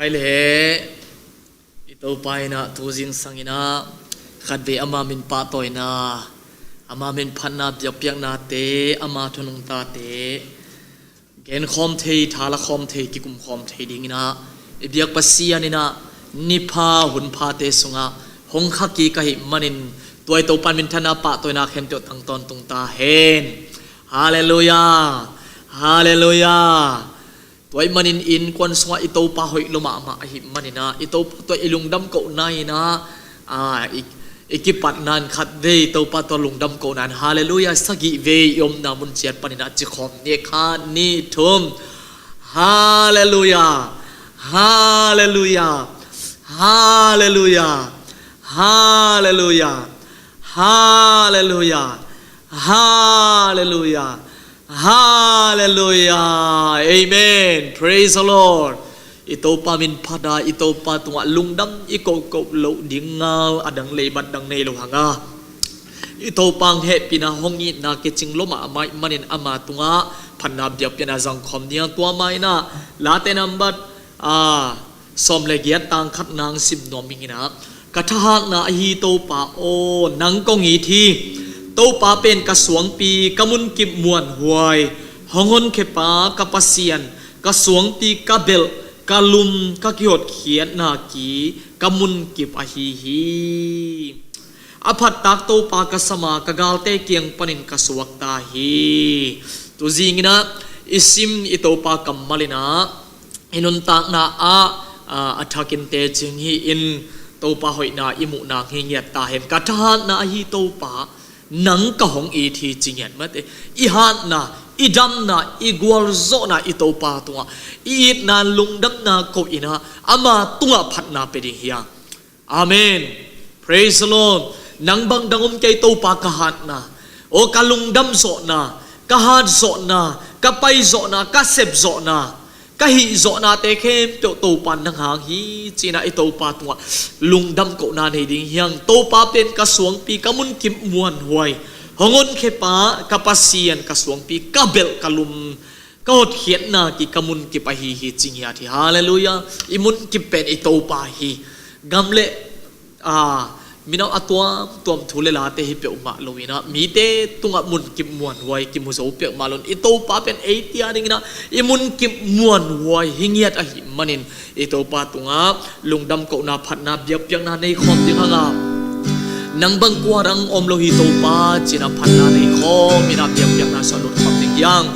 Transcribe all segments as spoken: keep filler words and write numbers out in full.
Le i Topa in ah tu zingsang in ah khatvei ama min pahtawina, ama min phatna biakpiaknate, ama thunungtate genkhawm thei, thala khawm thei, kikumkhawm thei dingin ah i biak Pasian in ah nipha hunphate sungah hong khakik ahih manin tua i Topa minthanna pahtawina khempeuh tang tawntung ta hen. Halleluiah. Halleluiah. Tua ahih manin innkuan sungah i Topa hoih lua mahmah ahih manin ah i Topa tua i lungdam kohna in ah, ah, i, i kipatna in khatvei i Topa tua lungdam kohna in halleluiah sagih vei i omna mun ciat panin ah cikhawm ni. Khat, nih, thum. Halleluiah. Halleluiah. Halleluiah. Halleluiah. Halleluiah. Halleluiah. Halleluiah. Amen. Praise the Lord. I Topa min phat a, i Topa tungah lungdam i kohkoh loh ding ngal a dang leibat dang nei lo hang a, i Topa hong hehpihna hong itna kicing lua mahmah ahih manin ama tungah phatna biakpiakna zangkhawm ding a, tua mah in ah Late nambat, ah, sawm le giat tang khat nang sim nuam ing in ah, ka thahatna ahi Topa aw, nang kong it hi. Topa pen ka suangpi, ka munkip muanhuai, hong honkhiapa ka Pasian, ka suangpi, ka belh, ka lum, ka kihotkhiatna ki, ka munkip ahi hi. A phattak Topa ka sam a, ka galte kiang panin ka suakta hi. Tu zing in ah i sim i Topa kammal in ah i nuntakna ah, ah, a thakin tecing hi in Topa hoihna i muh nang hi ngiat ta hen. Ka thahatna ahi Topa, nang ka hong it hi ci ngiat mate. I hatna, i damna, i gualzawhna i Topa tungah i itna lungdamna koh in ah ama tungah phatna pia ding hi hang. Amen. Praise the Lord. Nang bang dang om kei Topa ka hatna, aw ka lungdam zawhna, ka hat zawhna, ka pai zawhna, ka sep zawhna, ka hih zawhnate khempeuh Topa nang hang hi ci in ah i Topa tungah lungdam kohna nei ding hi hang. Topa pen ka suangpi, ka munkip muanhuai, hong honkhiapa ka Pasian, ka suangpi, ka belh, ka lum, ka hotkhiatna ki, ka munkip ahi hi ci ngiat hi. Halleluiah. I munkip pen i Topa hi. Gam le, ah, minam a tuamtuam thu le late hi peuhmah lo in ah mite tungah munkip muanhuai kimu zo peuhmah lo in i Topa pen eite a ding in ah i munkip muanhuai hi ngiat ahih manin i Topa tungah lungdam kohna, phatna, biakpiakna nei khawm ding hang a, nang bang kua dang om lo hi Topa ci in ah phatna nei khawm in ah biakpiakna sawt lut khawm ding hi hang.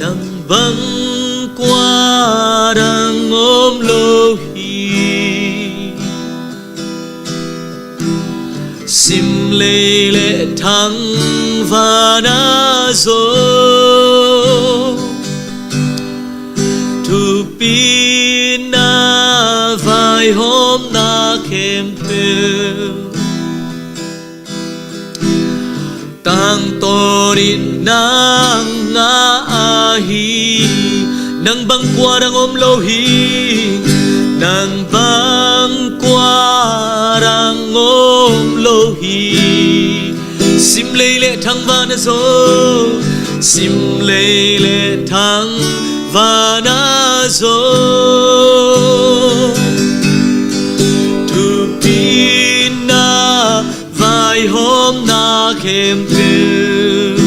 Nang bang kua dang om lo hi. Sim lei le thangvan a zong thupina vaihawmna khempeuh tangtawn in nang a ahi. Nang bang kua dang om lo hi. Nang bang kua dang om lo hi. Sim lei le thangvan a zong, sim lei le thangvan a zong thupina vaihawmna khempeuh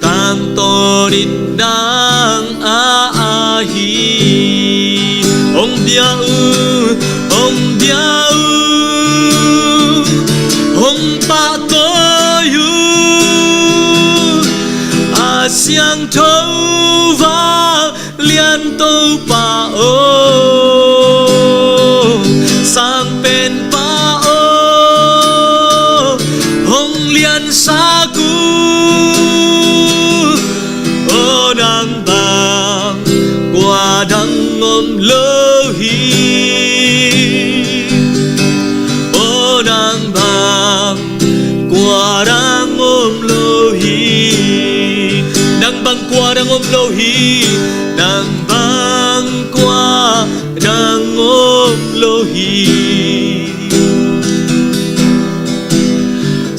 tangtawn in nang a ahi. Hong bia uh, hong bia uh, hong pahtawi uh, a siangtho vanglian Topa aw, Sangpenpa aw, hong liansak uh. Aw, nang bang kua dang om lo hi. Aw, nang bang kua dang om lo hi. Nang bang kua dang om lo hi. Nang bang kua dang om lo hi.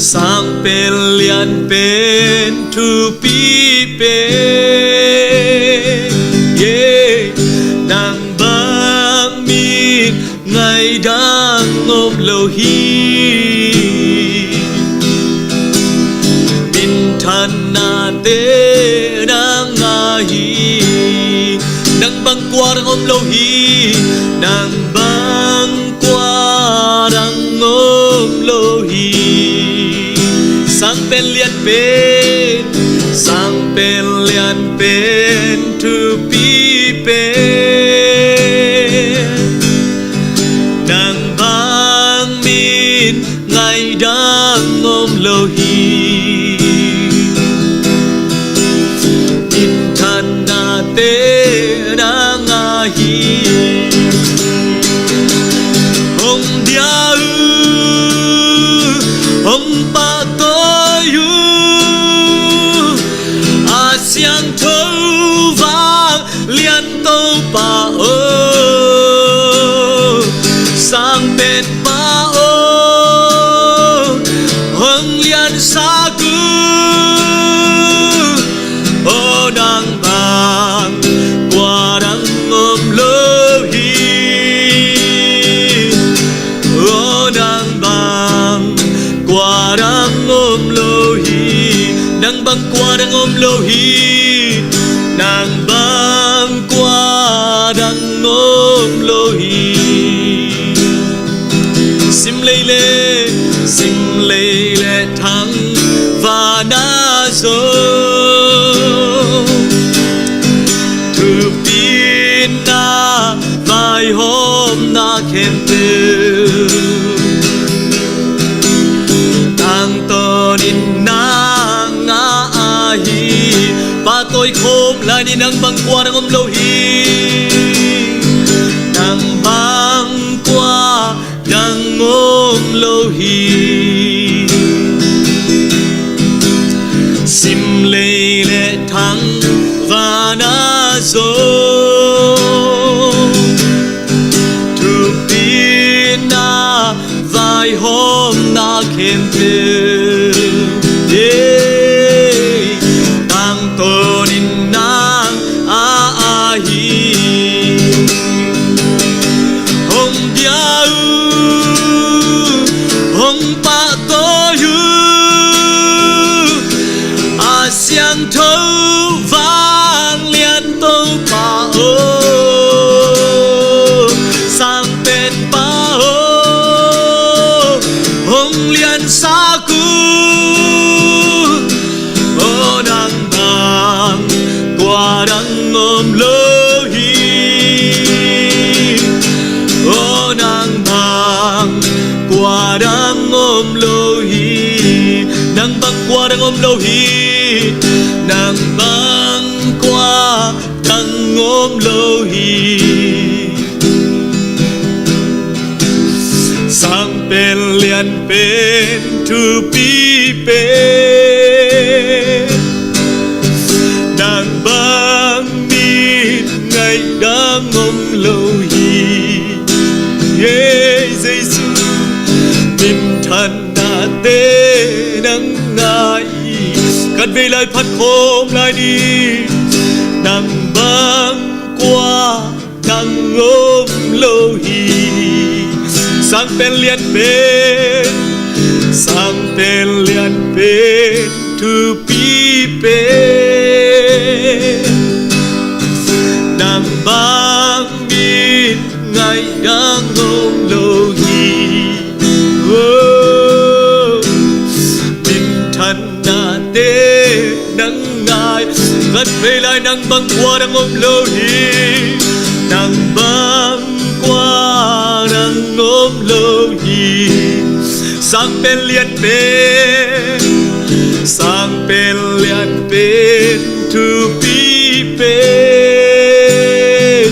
Sang pen lian pen thupi pen, yeah. Nang bang min ngaidang om lo hi. Minthanna te nang a hi. Nang bang kua dang om lo hi. Nang bang kua dang om lo hi. Sang pen lian pen, sang pen lian pen thupi pen, nang bang min ngaidang om lo hi. Minthanna te nang a hi. Hong dia uh, hong pahtawi uh, a siangtho vanglian Topa aw, sang pen pa aw, hong liansak uh. Aw, nang bang kua dang om lo hi. Aw, nang bang kua dang om lo hi. Nang bang kua dang om lo hi. Nang bang kua dang om lo hi. Sim lei le, sim lei le thangvahna zong, thupina vaihawmna khempeuh, tangtawnin nang a ahi. Pahtawi khawm lai ni. Nang bang kua dang om lo hi. Nang bang kua dang om lo hi. Sim lei le thangvahna zong, thupina vaihawmna khempeuh, yeah, tangtawnin nang a ahi. Hong dia uh, hong pahtawi uh, a siangtho vanglian Topa aw, sang pen pa aw, hong liansak uh. Aw, nang bang kua dang om lo hi. Aw, nang bang kua dang om lo hi. Nang bang kua dang om lo hi. Nang bang kua dang om lo hi. Sang pen lian pen thupi pen, nang bang min ngaidang om lo hi. Hey Jesu, minthan nate nang a hi. Khatvei lai phat khawm lai ni. Nang bang kua dang om lo hi. Sang pen lian pen, sang pen lian pen thupi pen, nang bang min ngaidang om lo hi. Oh, minthan nate nang a hi. Khatvei lai nang bang kua dang om lo hi. Nang bang kua dang om lo hi. Sang pen lian pen, sang pen lian pen thupi pen,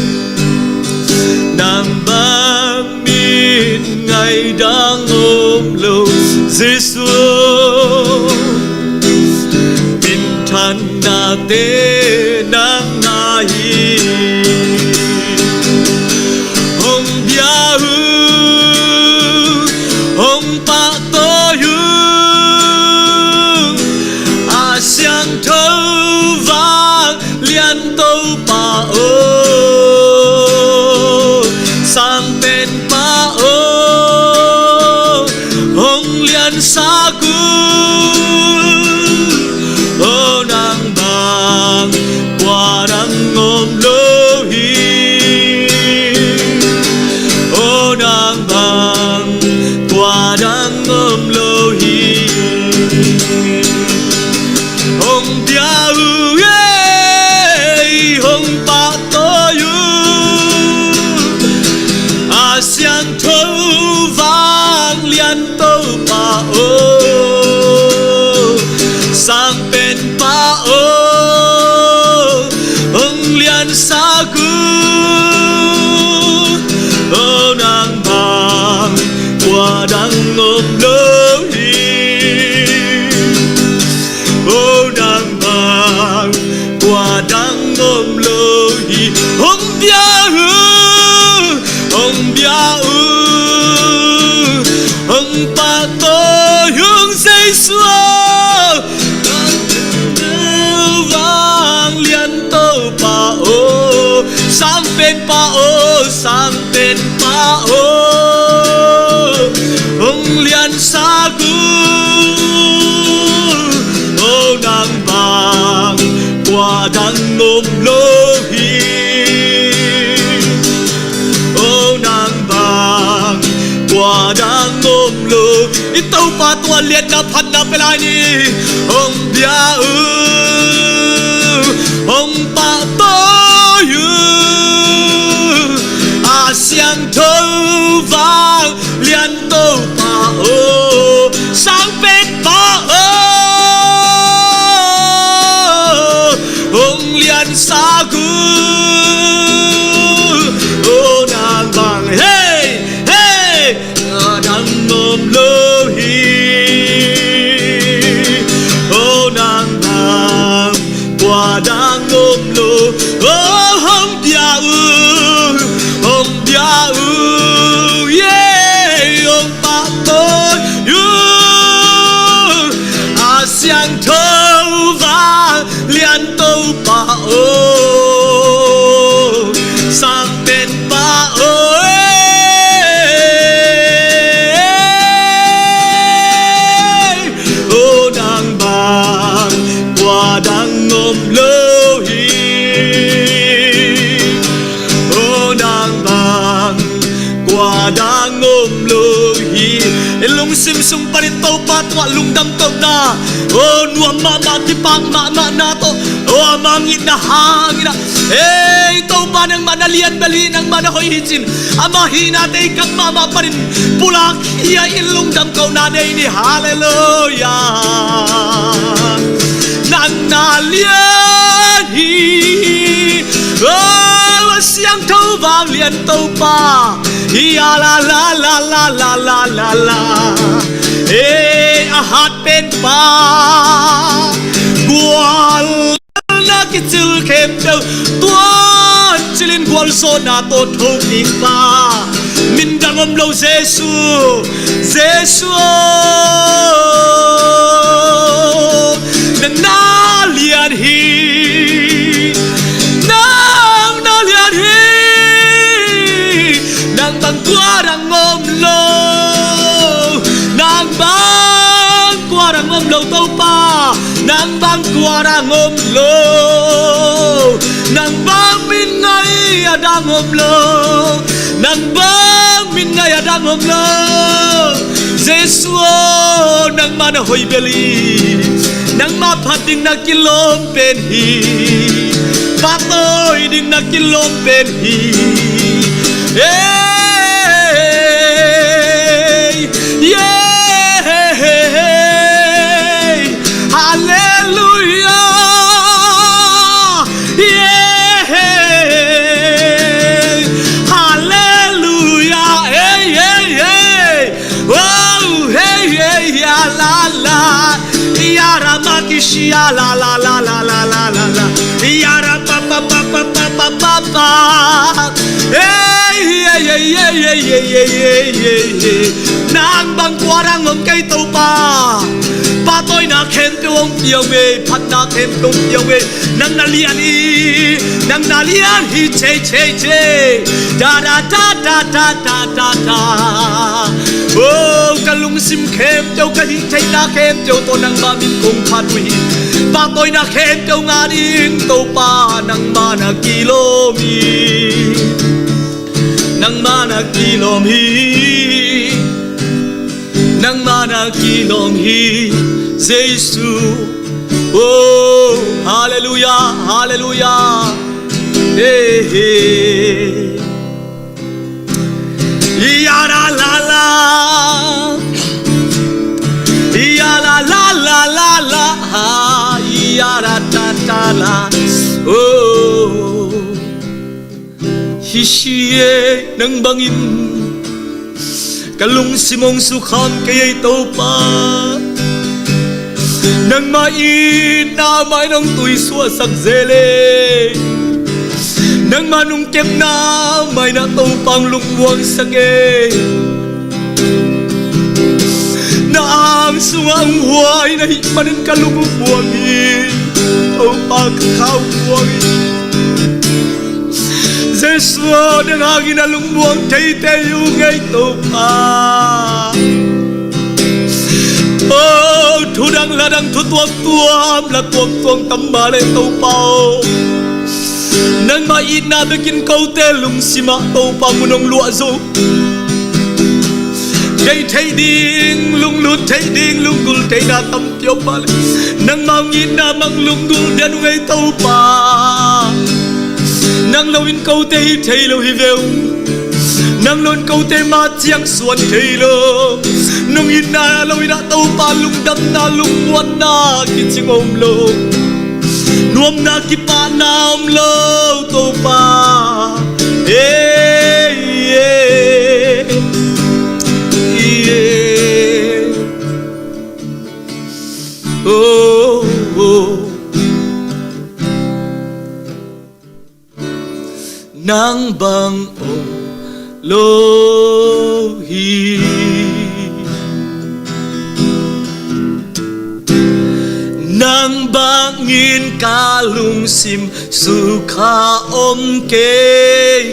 nang bang min ngaidang om lo. Jesu, minthan nate nang a hi. Hong dia uh, hong pahtawi uh. Pa aw, Sangpenpa aw, hong liansak uh. O nang bang kua dang om lo hi. O nang bang kua dang om lo. I Topa tungah liatna phatna pia lai ni. Hong bia uh, hong pahtawi uh, a siangtho vanglian Topa aw, Sangpenpa aw, hong liansak uh. O nang bang, hey, hey, a dang om lo hi. O nang bang kua dang om lo. O hong bia uh, hong bia uh, yeah, hong pahtawi uh, a siangtho vanglian Topa aw, Sangpenpa aw, eh, o nang bang kua dang om lo hi. O nang bang kua dang om lo hi. I lungsim sung panin Topa tungah lungdam kohna, o nuam mahmah, kipak mahmahna tawh, o amah ngitna hang in ah, ei Topa, nangmah na lian bel hi, nangmah na hoih hi ci-in, amah hihnate i kap mahmah panin pulak hi a, i lungdam kohna nei ni. Halleluia. Nang na lian hi, o a siangtho vanglian Topa. Hi a la la la la. Ei a hat penpa, gualna kicil khempeuh tuancilin gualzawhna tawh thokikpa, min dang om lo Jesu, Jesu aw, nang na lian hi, nang na lian hi. Nang bang kua dang om lo, nang bang kua dang om lo Topa, nang bang kua dang om lo, nang bang min ngai a dang om lo, nang bang min ngai a dang om lo. Jesu aw, nangmah na hoih bel hi, nangmah phat ding na kilawm pen hi, pahtawi ding na kilawm pen hi. Ei, yeah, halleluia, yeah, halleluia, ei, ei, ei. Oh, hey, hey, ya la la, ya ra ma ki shi ya la la la la la la la la, ya ra pa pa pa pa pa pa pa pa. Hey, hey, hey. Nang bang kua dang om kei Topa. Pahtawina khempeuh hong pia ung ei, phatna khempeuh hong pia ung ei. Nang na lian hi, nang na lian hi, che, che, che. Da, da, da. Oh, ka lungsim khempeuh, ka hih theihna khempeuh tawh nangmah min kong phat uh hi. Pahtawina khempeuh ngah ding Topa, nangmah na kilawm hi. Nangmah na kilawm hi. Nangmah na kilawm hi, Jesu. Oh, halleluia, halleluia. Hey, hey. Ya la la la. Ya la la la la la. Ya la ta ta la. Oh. Hi shi e, nang bangin ka lungsim hong sukham kei ei Topa. Nangmah itna mah in hong tuisuahsak zel e. Nangmah nungkepna mah in ah Topa hong lungmuangsak e. Na ang sungah hong huai na hih manin ka lung hong muang hi. Topa ka kha hong muang hi. Jesu, nang hangin a lungmuang theite hi ung ei Topa. O, thu dang la dang thu tuamtuam la tuamtuam tam mah leh Topa aw, nangmah itna bekin kote lungsimah Topa mun hong luah zo. Deih theih ding, lunglut theih ding, lunggulh theihna tampi om mah leh nangmah hong itna mang lunggulh den ung ei Topa. Nang loin kote hi thei lo hi ve ung. Nang loin kote ma ciang suan thei lo. Nong itna lo in ah Topa lungdamna, lungmuanna kicing om lo. Nuamna kipahna om lo Topa. Ei, ei, ei. Oh, oh. Nang bang om lo hi. Nang bangin ka lungsim sukha om kei.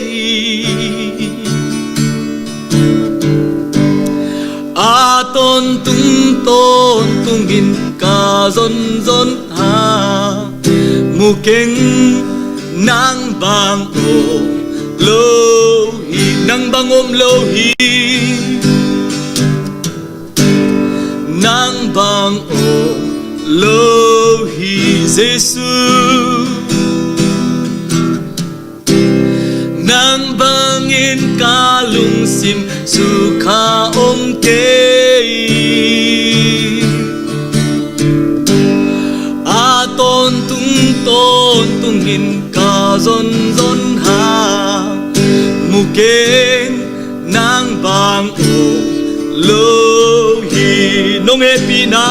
A tawntung tawntungin ka zonzon hang, mu keng, nang bang om lo hi, nang bang om lo hi. Nang bang om lo hi Jesu. Nang bangin ka lungsim sukha om kei. A tawntung tawntungin ka zonzon hang, mu keng, nang bang om lo hi. Nong hehpihna,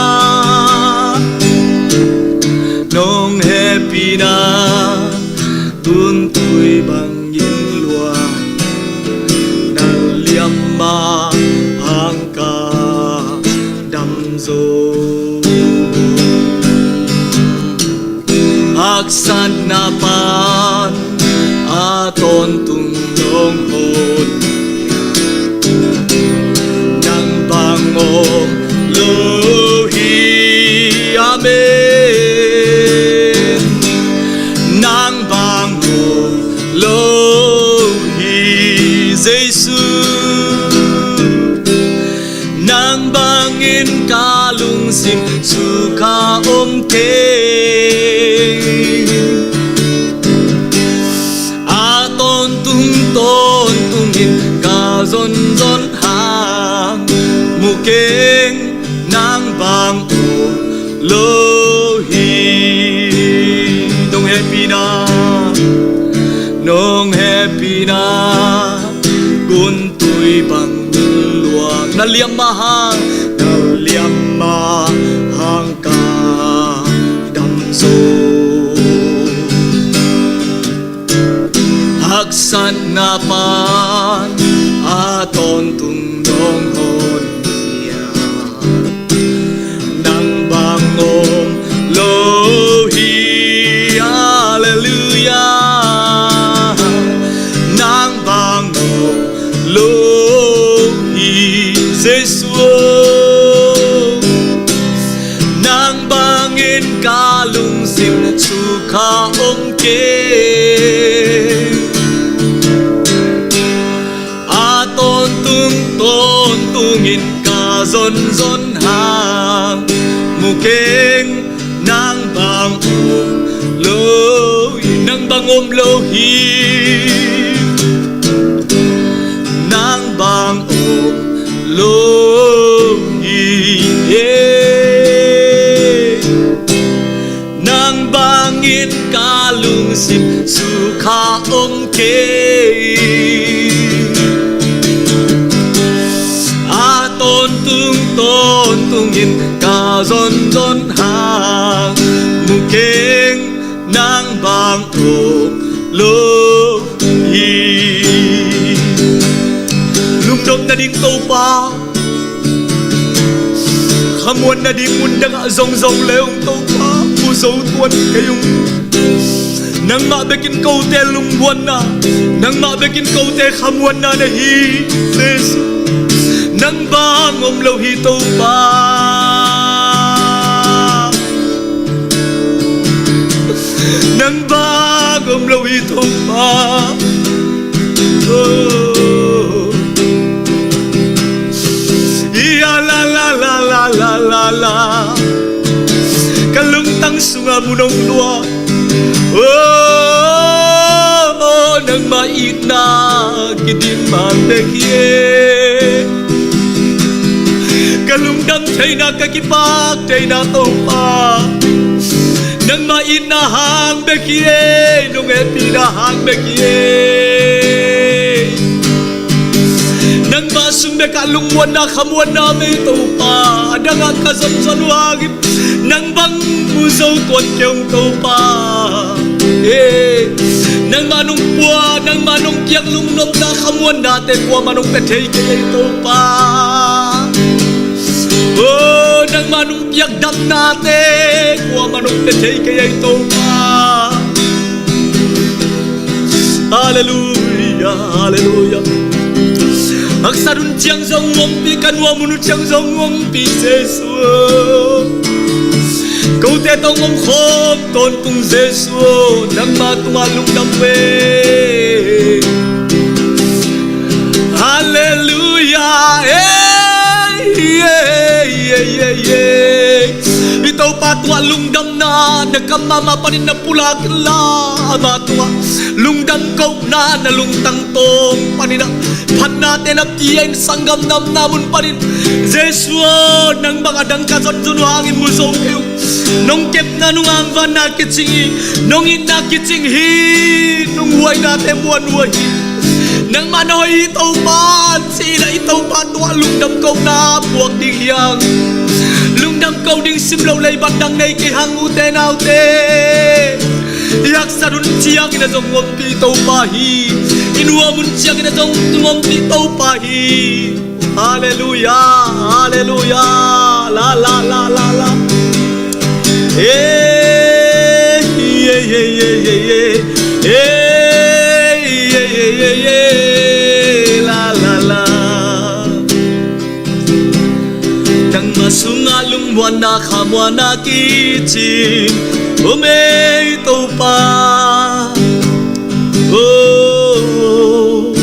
nong hehpihna, tuntui bangin luang, na liamma hang ka dam zo. Haksatna pan a tawntung nong hon, nang bang om lo hi. Amen. Nang bang om lo hi Jesu. Nang bangin ka lungsim sukha om kei. A tawntung tawntungin ka zonzon hang, mu keng, nang bang om lo hi. Nong hehpihna, nong hehpihna, tuntui bang luang, na liamma hang, na liamma hang ka dam zo. Haksatna pan a tawntung nong hon hi a, nang bang om lo hi. Halleluiah. Nang bang om lo hi Jesu. Nang bangin ka lungsim sukha om kei. A tawntung tawntungin ka zonzon hang, mu keng, nang bang om lo hi. Nang bang om lo hi. Nang bang om lo hi. Nang bangin ka lungsim sukha om kei. A tawntung tawntungin ka zonzon hang, mu keng, nang bang om lo hi. Lungdam nading Topa, khamuan nading mun dangah zongzong le ung Topa, mu zo tuan kei ung. Nangmah bekin kote lungmuanna, nangmah bekin kote khamuanna na hi, Jesu. Nang bang om lo hi Topa. Nang bang om lo hi Topa. Oh. Ia la la la la la la la. Ka lungtang sunga mun hong lua. Oh, oh, nangmah itna kidim man bek hi e. Ka lungdam theina ka kipak theina Topa. Nangmah itna hang bek hi e, nong hehpihna hang bek hi e. Nangmah sung bekah lungmuanna khamuanna mei Topa. A dangah ka zonzon uh hangin nang bang mu zo tuan kei ung Topa. Eh, nangmah nong pua, nangmah nong piak lungnopna khamuannate kuamah nong pia thei kei ei Topa. Oh, nangmah nong piak damnate kuamah nong pia thei kei ei Topa. Halleluia, halleluia. Haksat hun ciang zong ompih, ka nuam hun uh ciang zong ompih Jesu. Kote tawh hong omkhawm tawntung Jesu, nangmah tungah lungdam ve. Halleluia. Ei, ei, ei, ei, ei. I Topa tungah lungdamna na kam mahmah panin na pulak inla, amah tungah lungdam kohna na lungtang tawng panin ah, phatnate na pia in, sanggam damna mun panin Jesu aw, nang bang a dang ka zonzon uh hangin mu zo kei ung. Nong kepna nung hang vanna kicing hi, nong itna kicing hi, nong huainate muanhuai hi. Nangmah na hoih hi Topa, cih leh i Topa tungah lungdam kohna puak ding hi hang. Lungdam ko ding simloh leibat dang nei kei hang ute naute. I haksat hun ciangin a zong ompih Topa hi. I nuam hun ciangin a zong ompih Topa hi. Halleluia, halleluia. La, la, la, la, la. Ei, ei, ei, ei, ei, ei. Ei, ei, ei, ei, ei. La, la, la. Nangmah sungah lungmuanna khamuanna kicing om ei Topa. Oh.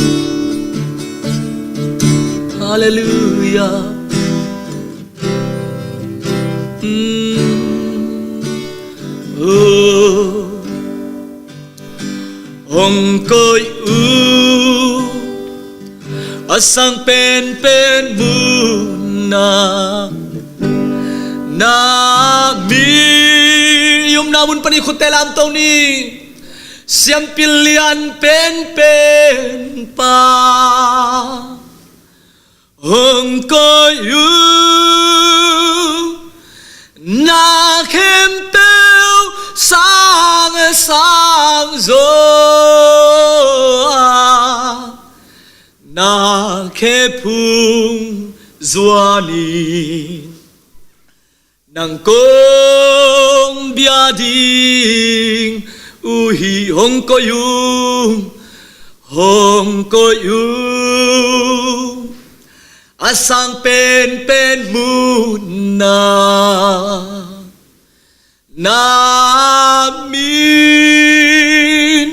Halleluia. Mm. Oh. Hong koih uh a sang penpen munah na min. I omna mun panin khuteh lamto ni. Siampi lian penpen pa hong koih uh, na khempeuh sang a sang zaw a, na khe phung zuan in. Nang kong bia ding uh hi. Hong koih ung, hong koih ung a sang penpen munah na min.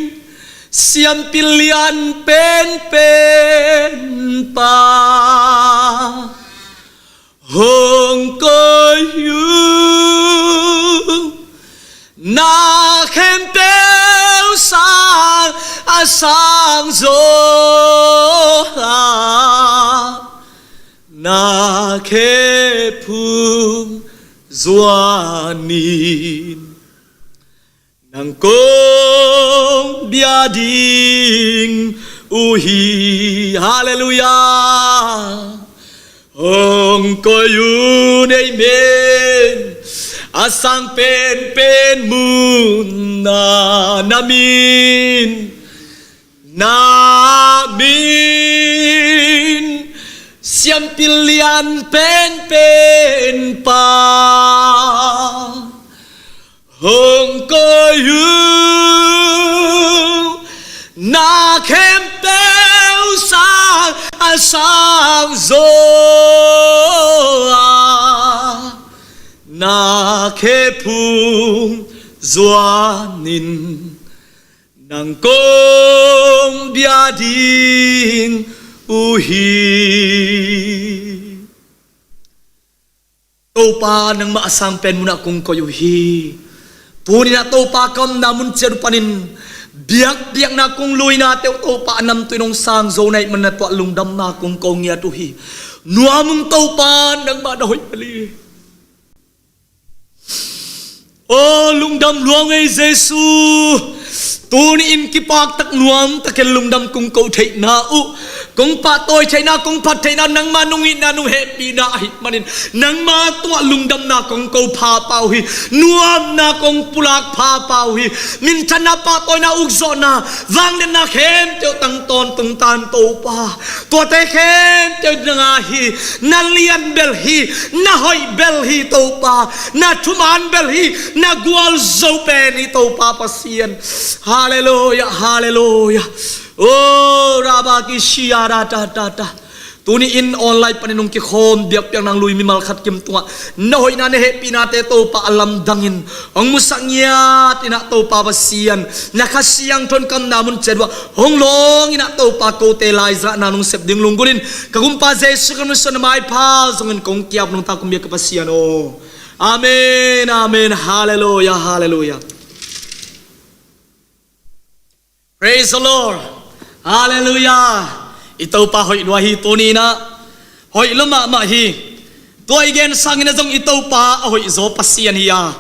Siampi lian penpen pa hong koih uh, na khempeuh sang a sang zaw a, na khe phung zuan in. Nang kong bia ding uh hi. Halleluia. Hong koih un, amen. A sang penpen munah na min, na min. Siampi lian penpen pa hong koih un. Sang zo a na khe phung zuanin nang kong bia ding uh hi. Topa nangmah a sang pen munah kong koih uh hi. Tuninah Topa ka omna mun ciat uh panin biakpiakna kong luinate uh Topa a namtuin hong sang zo na hih manin na tuah lungdamna kong ko ngiat uh hi. Nuam ung Topa, nangmah na hoih bel hi. Aw lungdam lua ung ei Jesu. Tuni-in kipaktak nuamtakin lungdam kong ko theihna uh, kong pahtawi theihna, kong phat theihna nangma nong itna nong hehpihna ahih manin nangma tungah lungdamna kong ko phapha uh hi. Nuamna kong pulak phapha uh hi. Minthanna, pahtawina, ukzawhna, vangliatna khempeuh tang tawntung tan Topa. Tuate khempeuh nang a hi. Na lian bel hi. Na hoih bel hi Topa. Na thuman bel hi. Na gualzo pen hi Topa Pasian. Halleluia, halleluia. O rabaki shia ra ta ta ta. Tuni-in online panin hong kikhawm biakpiakna hong lui mimal khat kim tungah na hoihna na hehpihnate Topa a lamdangin hong musak ngiatinah Topa Pasian, na Kha Siangtho in ka omna mun ciat uh ah hong lawnginah Topa kote laizahna nong sep ding lunggunin ka Gumpa Jesu Khrist min suan na maipha zongin kong kiap nong ta kong biak ka Pasian aw. Amen, amen. Halleluia, halleluia. Praise the Lord. Halleluia. I Topa hoih lua hi tuninah. Hoih lua mahmah hi. Tua i gen sangin a zong i Topa a hoihzaw Pasian hi a,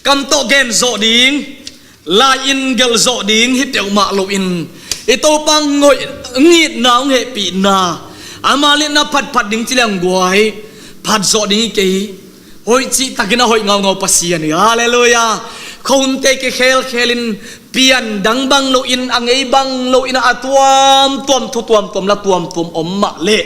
kam tawh gen zawh ding, lai-in gelh zawh ding hi peuhmah loin i Topa ngoih ngitna hong hehpihna, ama liatna phatphat ding ci leng guai, phat zawh ding hi kei. Hoih cihtakin a hoih ngaungau Pasian hi. Halleluia. Khuahunte kikhelkhelin pian dang bang loin, a ngei bang loin a tuamtuam, thu tuamtuam, la tuamtuam om mah leh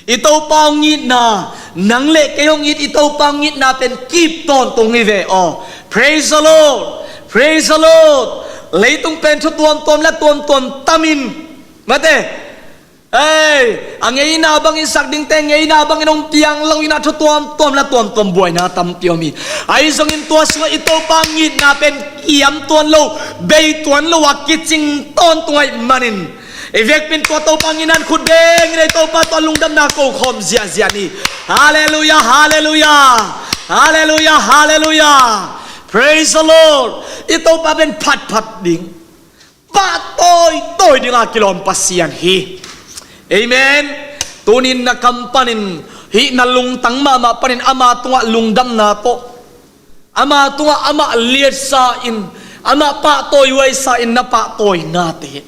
i Topa hong itna, nang le kei hong it i Topa hong itna pen kip tawntung hi ve aw. Praise the Lord. Praise the Lord. Leitung pen thu tuamtuam, la tuamtuam tamin, mate, ei, a ngeina bangin sak dingte ngeina bangin hong piang loinah thu tuamtuam, la tuamtuam buaina tampi om hi. Ahi zongin tua sungah i Topa hong itna pen kiam tuan lo, bei tuan lo a kicing tawntung ahih manin i vekpin tua Topa hong itna in khut bengin ei Topa tua lungdamna ko khawm ziahziah ni. Halleluia, halleluia. Halleluia, halleluia. Praise the Lord. I Topa pen phatphat ding, pahtawitawi dinga kilawm Pasian hi. Amen. Tunin na kam panin, hih na lungtang mahmah panin ama tungah lungdamna tawh, ama tungah amah liatsa-in, amah pahtawihuaisa-in na pahtawinate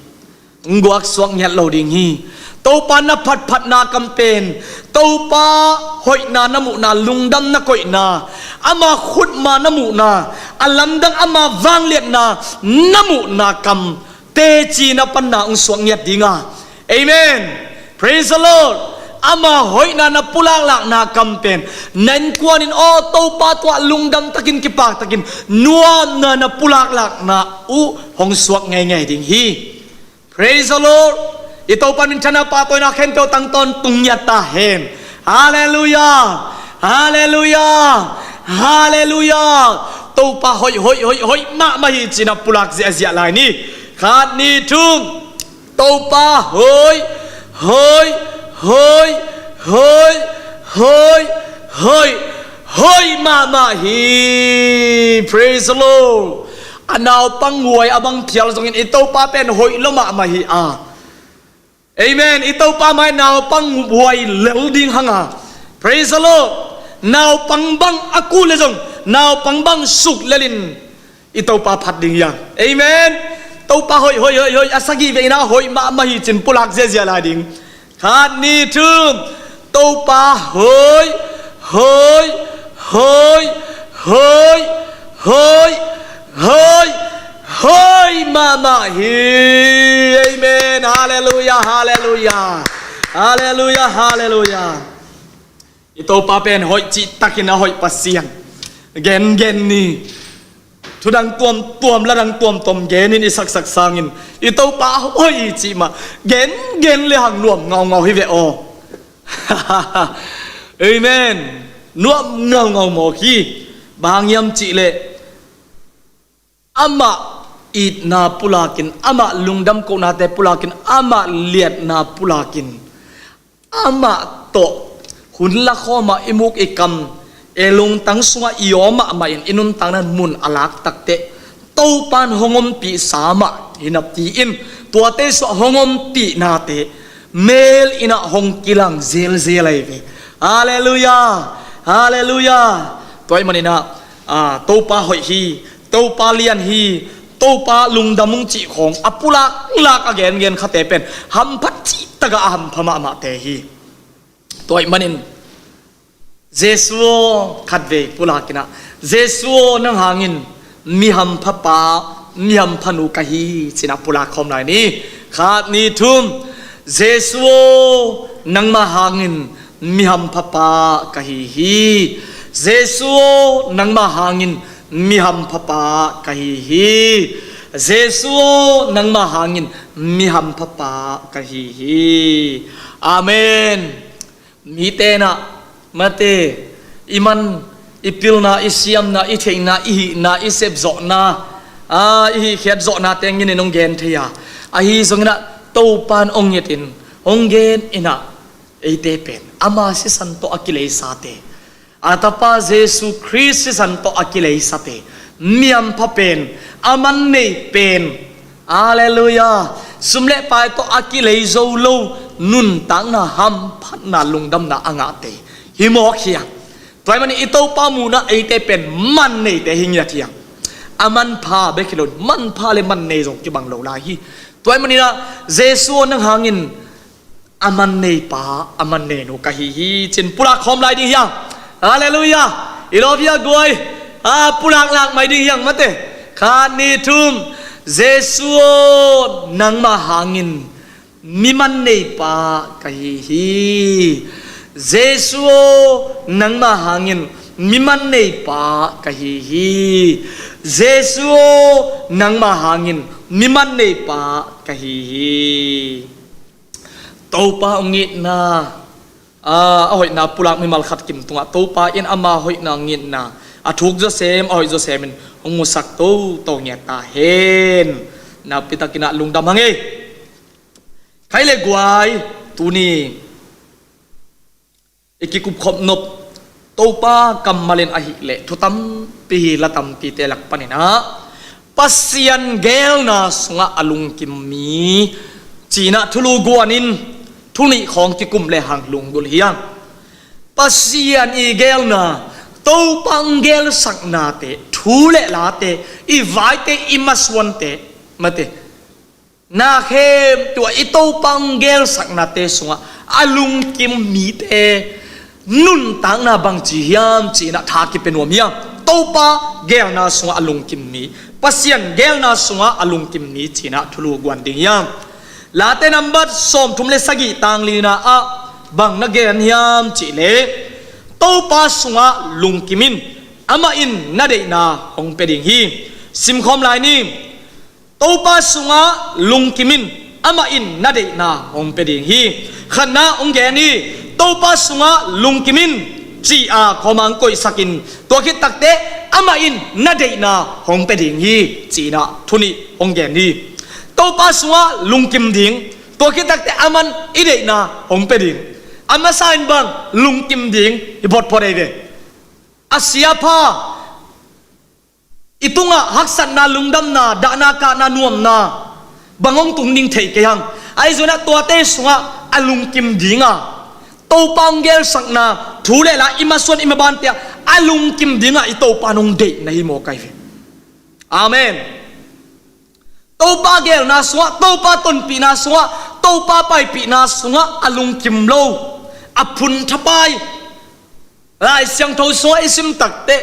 hong guaksuak ngiat lo ding hi. Topa na phatphatna kam pen Topa hoihna na muhna, lungdam na koihna, ama khutma na muhna, a lamdang ama vangliatna na muhna kam teci na panna hong suak ngiat dinga. Amen. Praise the Lord. Ama hoihna na pulaklakna kam pen na innkuanin aw Topa tungah lungdam takin, kipak takin, nuamna na pulaklakna uh hong suak ngeingei ding hi. Praise the Lord. I Topa minthanna, pahtawina khempeuh tang tawntung ngiat ta hen. Halleluia. Halleluia. Halleluia. Topa hoih, hoih, hoih, hoih mahmah hi cinah pulak ziahziah lai ni. Khat, ni, thum. Topa hoih, hoih, hoih, hoih, hoih, hoih, hoih mahmah hi. Praise the Lord. A naupang huai a bang phial zongin i Topa pen hoih lua mahmah hi a. Amen. I Topa mai naupang huai lel ding hanga. Praise the Lord. Naupang bang a kul le zong, naupang bang suk lelin i Topa phat ding hi a. Amen. Topa hoih, hoih, hoih, hoih, a sagih vei inah hoih mahmah hi cin pulak ziahziah lai ding. Khat, ni, thum. Topa hoih, hoih, hoih, hoih, hoih, hoih, hoih mahmah hi. Amen. Halleluia, halleluia. Halleluia, halleluia. I Topa pen hoih cihtakin a hoih Pasian. Gengen ni. Thudang tuamtuam, ladang tuamtuam genin i saksak sangin i Topa hoih hi cih mah gengen le hang nuam ngaungau hi ve aw. Amen. Nuam ngaungau mawk hi. Bang hang hiam cih leh amah itna pulakin, amah lungdam kohnate pulakin, amah liatna pulakin, amah tawh hun lakhawm ah i muk i kam, i lungtang sungah i aw mahmah in i nuntakna mun a lak takteh Topan hong ompihsa mah hi napi-in, tuate suah hong ompihnate mel in ah hong kilang zelzel ahi ve. Halleluiah. Halleluiah. Tua ahih manin ah, ah, Topa hoih hi, Topa lian hi, Topa lungdam ung cih khawng a pulaklak a gengen khate pen hampha cihtakah a hampha mahmahte hi. Tua ahih manin Jesu aw, khatvei pulakin ah, Jesu aw, nang hangin mi hampha pa, mi hampha nu ka hi, ci-in ah pulak khawm lai ni. Khat, nih, thum. Jesu aw, nangmah hangin mi hampha pa ka hi hi. Jesu aw, nangmah hangin mi hampha pa ka hi hi. Jesu aw, nangmah hangin mi hampha pa ka hi hi. Amen. Mite in ah, mate, i man, i pilna, i siamna, i theihna, i hihna, i sepzawhna, a, i hihkhiat zawhna tengin in hong gen thei a, ahi zongin ah Topan hong ngetin, hong gen in ah, eite pen ama sisan tawh a kileisate, a Tapa Jesu Khrist sisan tawh a kileisate, mi hampha pen, a man nei pen, halleluiah, sum le pai tawh a kilei zo lo, nuntakna hamphatna lungdamna a ngahte hi mawk hi hang. Tua ahih manin i Topa muhna eite pen man neite hi ngiat hi hang. A manpha bek hi lo, manpha le man nei zong kibang lo lai hi. Tua ahih manin ah Jesu aw, nang hangin a man nei pa, a man nei nu ka hi hi, ci-in pulak khawm lai ding hi hang. Halleluiah. I lawm hia guai? A, pulaklak mai ding hi hang, mate. Khat, nih, thum. Jesu aw, nangmah hangin mi man nei pa ka hi hi. Jesu aw, nangmah hangin mi man nei pa ka hi hi. Jesu aw, nangmah hangin mi man nei pa ka hi hi. Topa hong itna, a, a hoihna pulak mimal khat kim tungah Topa in ama hoihna hong itna, a thuk zawsem, a hoih zawsem in hong musak toto ngiat ta hen. Nakpi takin ah lungdam hang ei. Khai le guai, tuni i kikupkhop nop Topa kammal in ahih leh thu tampi hi, la tampite lak panin ah Pasian geelna sungah a lungkim mi, ci-in ah thulu guanin thu nih khawng kikum le hang lunggulh hi hang. Pasian i geelna, Topa hong geelsaknate, thu le late, i vaite, i masuante, mate, na khempeuh ah i Topa hong geelsaknate sungah a lungkim mite nuntakna bangci hiam, ci-in ah tha kipia nuam hi hang. Topa geelna sungah a lungkim mi, Pasian geelna sungah a lungkim mi, ci-in ah thulu guan ding hi hang. Late nambat sawmthum le sagih, tang lina ah bang na gen hiam cih leh, Topa sungah lungkim in, amah in na deihna hong pia ding hi. Simkhawm lai ni. Topa sungah lungkim in, amah in na deihna hong pia ding hi. Khatna hong gen hi, Topa sungah lungkim in, ci-a khawm ah hong koihsak in, tua khit takteh amah in na deihna hong pia ding hi, ci-in ah thu nih hong gen hi. Topa sungah lungkim ding, tua khit takteh aman i deihna hong pia ding. A masa in bang lungkim ding i photphot ahi ve. A siapha, i tungah haksatna, lungdamna, dahna, kahna, nuamna bang hong tung ding thei kei hang. Ahi zongin ah tuate sungah a lungkim ding a, Topa hong geelsakna, thu le la, i masuan i mabante ah a lungkim ding a i Topa in hong deih na hi mawk ahi ve. Amen. Topa geelna sungah, Topa tonpihna sungah, Topa paipihna sungah a lungkim lo, a phun thapai, Lai Siangtho sungah i sim takteh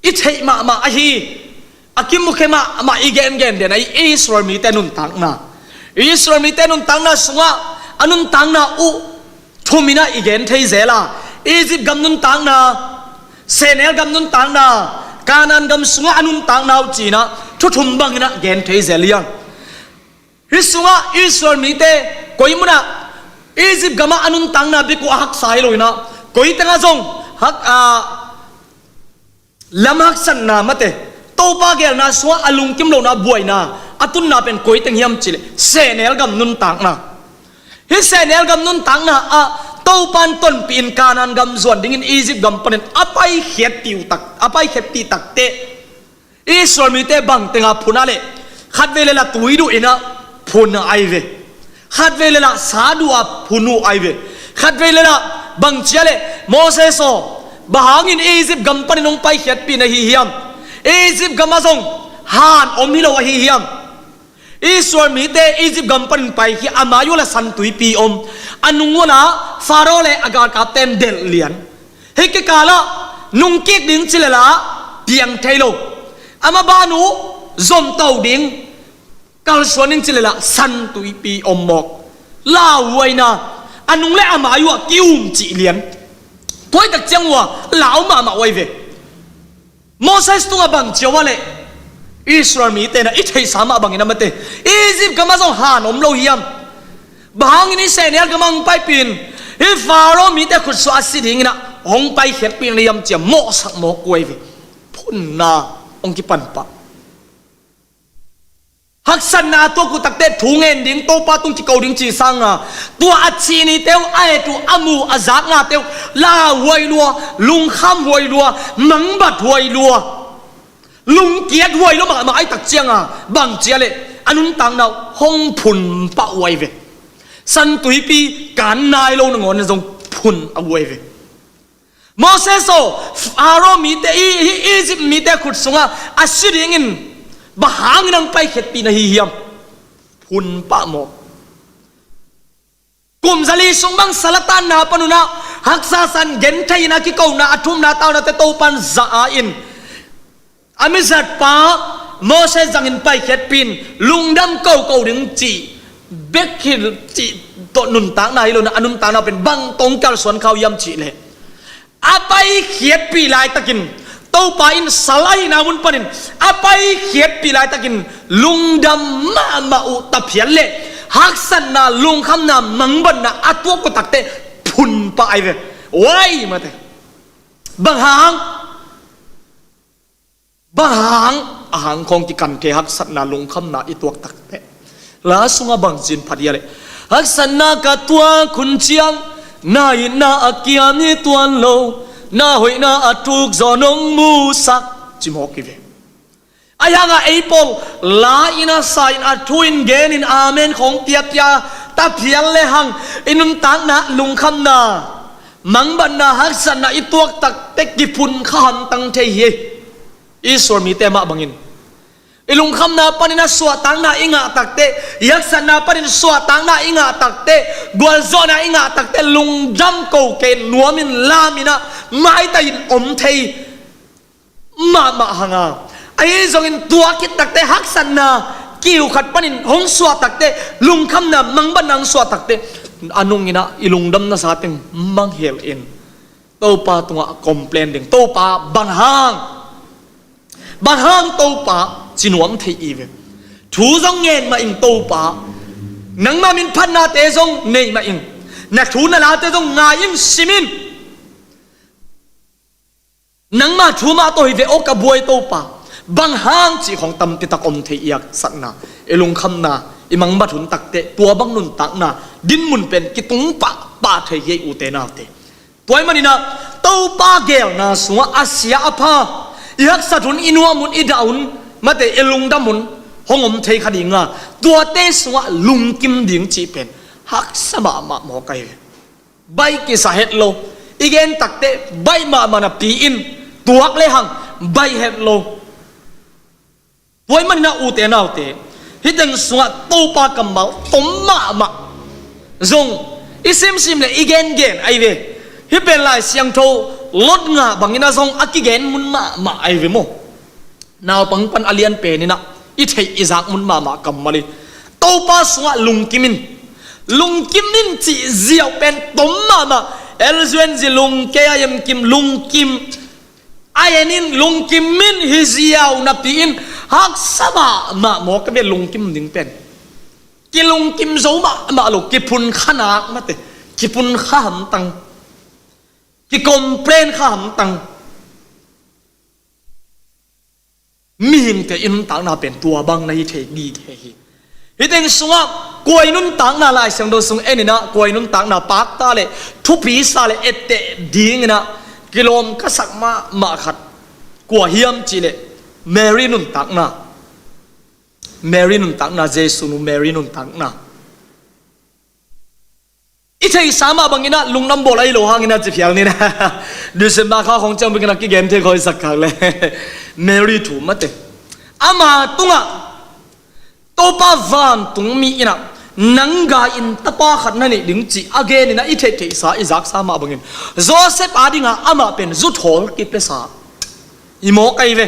i theih mahmah ahi, a kimukhia mahmah, i gengen den ahi Israel mite nuntakna. Israel mite nuntakna sungah a nuntakna uh thum in ah i gen thei zel a, Egypt gam nuntakna, sehnel gam nuntakna, Kanaan gam sungah a nuntakna uh cinah thu thum banginah gen thei zel hiam? Hih sungah Israel mite koi munah Egypt gamah a nuntakna bek uh a haksa hi lo inah koi tengah zong hak, a, lam haksatna mate, Topa geelna sungah a lungkim lohna buaina a tunna pen koi teng hiam cihleh sehnel gam nuntakna. Hih sehnel gam nuntakna ah Topa in tonpih in Kanaan gam zuan dingin Egypt gam panin a paikhiatpih uh tak, a paikhiatpih takteh Israel mite bang tengah phun ah leh khatvei le la tui duh inah phun ahi ve. Khatvei le la sa duh a phun uh ahi ve. Khatvei le la bang cia leh Moses aw, bang hangin Egypt gam panin hong paikhiatpih na hi hiam? Egypt gamah zong han om hi lo ahi hiam? Israel mite Egypt gam panin paikhia a mai uh la San Tuipi om, a nung uh la Faro le a galkapte in delh lian. Hih kikalah nungkik ding ci le la piang thei lo. A maban uh zomto ding, kalsuan ding ci le la San Tuipi om mawk. Lauhuaina, a nung le a mai uh ah ki-um cih lian. Tua hi tak ciang uh ah lau mahmah uh ahi ve. Moses tungah bang cia uh ah leh Israel mite na i theihsa mah bangin a mate, Egypt gamah zong han om lo hiam? Bang hangin hih sehnel gamah hong paipih in hih Faro mite khut sungah a si dinginah hong paikhiatpih na hiam ci-a mawhsak mawk uh ahi ve. Phunna hong kipan pah. Haksatna a tuak uh takteh thu ngen ding, Topa tung kiko ding cih sanga tua a ci nite uh, a et uh, a mu a zak ngate uh lauhuai lua, lungkham huai lua, mangbat huai lua, lungkiat huai lua mahmah ahi tak cianga bang cia leh a nuntakna uh hong phun pah uh ahi ve. San Tuipi kan nai lo nangawn in zong phun a uh ahi ve. Moses aw, Faro mite, i, i, Egypt mite khut sungah a si dingin bang hangin hong paikhiatpih na hi hiam? Phun pah mawk. Kum zali sung bang sal a tanna panunah haksa san genthei in a kikona a thumna taunate Topan za-a in a mizatpa Moses zangin paikhiatpih in lungdam koko ding cih bek hi cih tawh nuntakna hi lo inah a nuntakna pen bang tawh hong kalsuan kha uh hiam cihleh a paikhiatpih laitakin Topa in sal ahihna mun panin a paikhiatpih laitakin lungdam mahmah uh, tapial le haksatna, lungkhamna, mangbatna a tuak uh takteh phun pah ahi ve. Wai mate. Bang hang? Bang hang? A hang khawng kikan thei, haksatna, lungkhamna i tuak takteh. La sungah bang ci-in phat hiam leh, haksatna ka tuak hun ciang na itna a kiam hi tuan lo, na hoihna a thuk zaw nong musak, ci mawk hi ve. Ahi hangah ei pawl la in a sa in a thu in gen in amen khawng piapia tapial le hang i nuntakna lungkhamna, mangbatna, haksatna i tuak takteh kiphun kha hamtang thei hi. Israel mite mah bangin i lungkhamna panin a suahtakna i ngah takteh, i haksatna panin suahtakna i ngah takteh, gualzawhna i ngah takteh lungdam ko kei, nuamin laminah maitahin om thei mahmah hanga, ahi zongin tua khit takteh haksatna kiu khat panin hong suah takteh, lungkhamna mangbatna hong suah takteh a nunginah i lungdamna sateng manghial in Topa tungah complain ding. Topa bang hang, bang hang Topa ci nuam thei i ve. Thu zong ngen mah ing Topa, nangma min phatnate zong nei mah ing, na thu na late zong ngai in, sim in. Nangma thu mah tawh hi ve aw ka buai Topa. Bang hang cih khawng tampitak om thei i haksatna, i lungkhamna, i mangbat hun takteh tua bang nuntakna dinmun pen kitung pahpah thei hi ei ute naute. Tua ahih maninah Topa geelna sungah a sia a pha, i haksat hun, i nuam hun, i dah hun, mate i lungdam hun hong om thei kha dinga, tuate sungah lungkim ding cih pen haksa mahmah mawk ahi ve. Baih kisa het lo. I gen takteh baih mahmah napi in tuak le hang baih het lo. Tua ahih maninah ute naute, hih teng sungah Topa kammal tom mahmah zong i simsim le i gengen ahi ve. Hih pen Lai Siangtho Lot nga bangin a zong a kigen mun mahmah ahi ve maw. Naupang pan a lian peninah i theih i zak mun mahmah kammal hi. Topa sungah lungkim in, lungkim in cih ziau pen tom mahmah. L U N G lungke a yemkim, lungkim. A en in, lungkim in hi ziau napi-in haksa mahmah maw ka ve, lungkim ding pen. Kilungkim zo mahmah lo, kiphun kha nak mate, kiphun kha hamtang, kicomplain kha hamtang. Mihingte i nuntakna pen tua bang na hi thei gige hi. Hih teng sungah kua i nuntakna, Lai Siangtho sung en inah kua i nuntakna pakta le thupisa le etteh dinginah kilawm ka sak mahmah khat kua hiam cihleh Mary nuntakna. Mary nuntakna, Jesu nu Mary nuntakna. I theihsa mah banginah lungdam bawl ahi lo hanginah ci phial ninah December kha khong ciang banginah kigen thei khawisak khak le Mary thu mate. Ama tungah Topa vantungmi inah nang gai-in tapa khat na neih ding cih a geninah i theihtheihsa i zaksa mah bangin Joseph a dingah amah pen zuthawl kipiasa. I mawk ahi ve.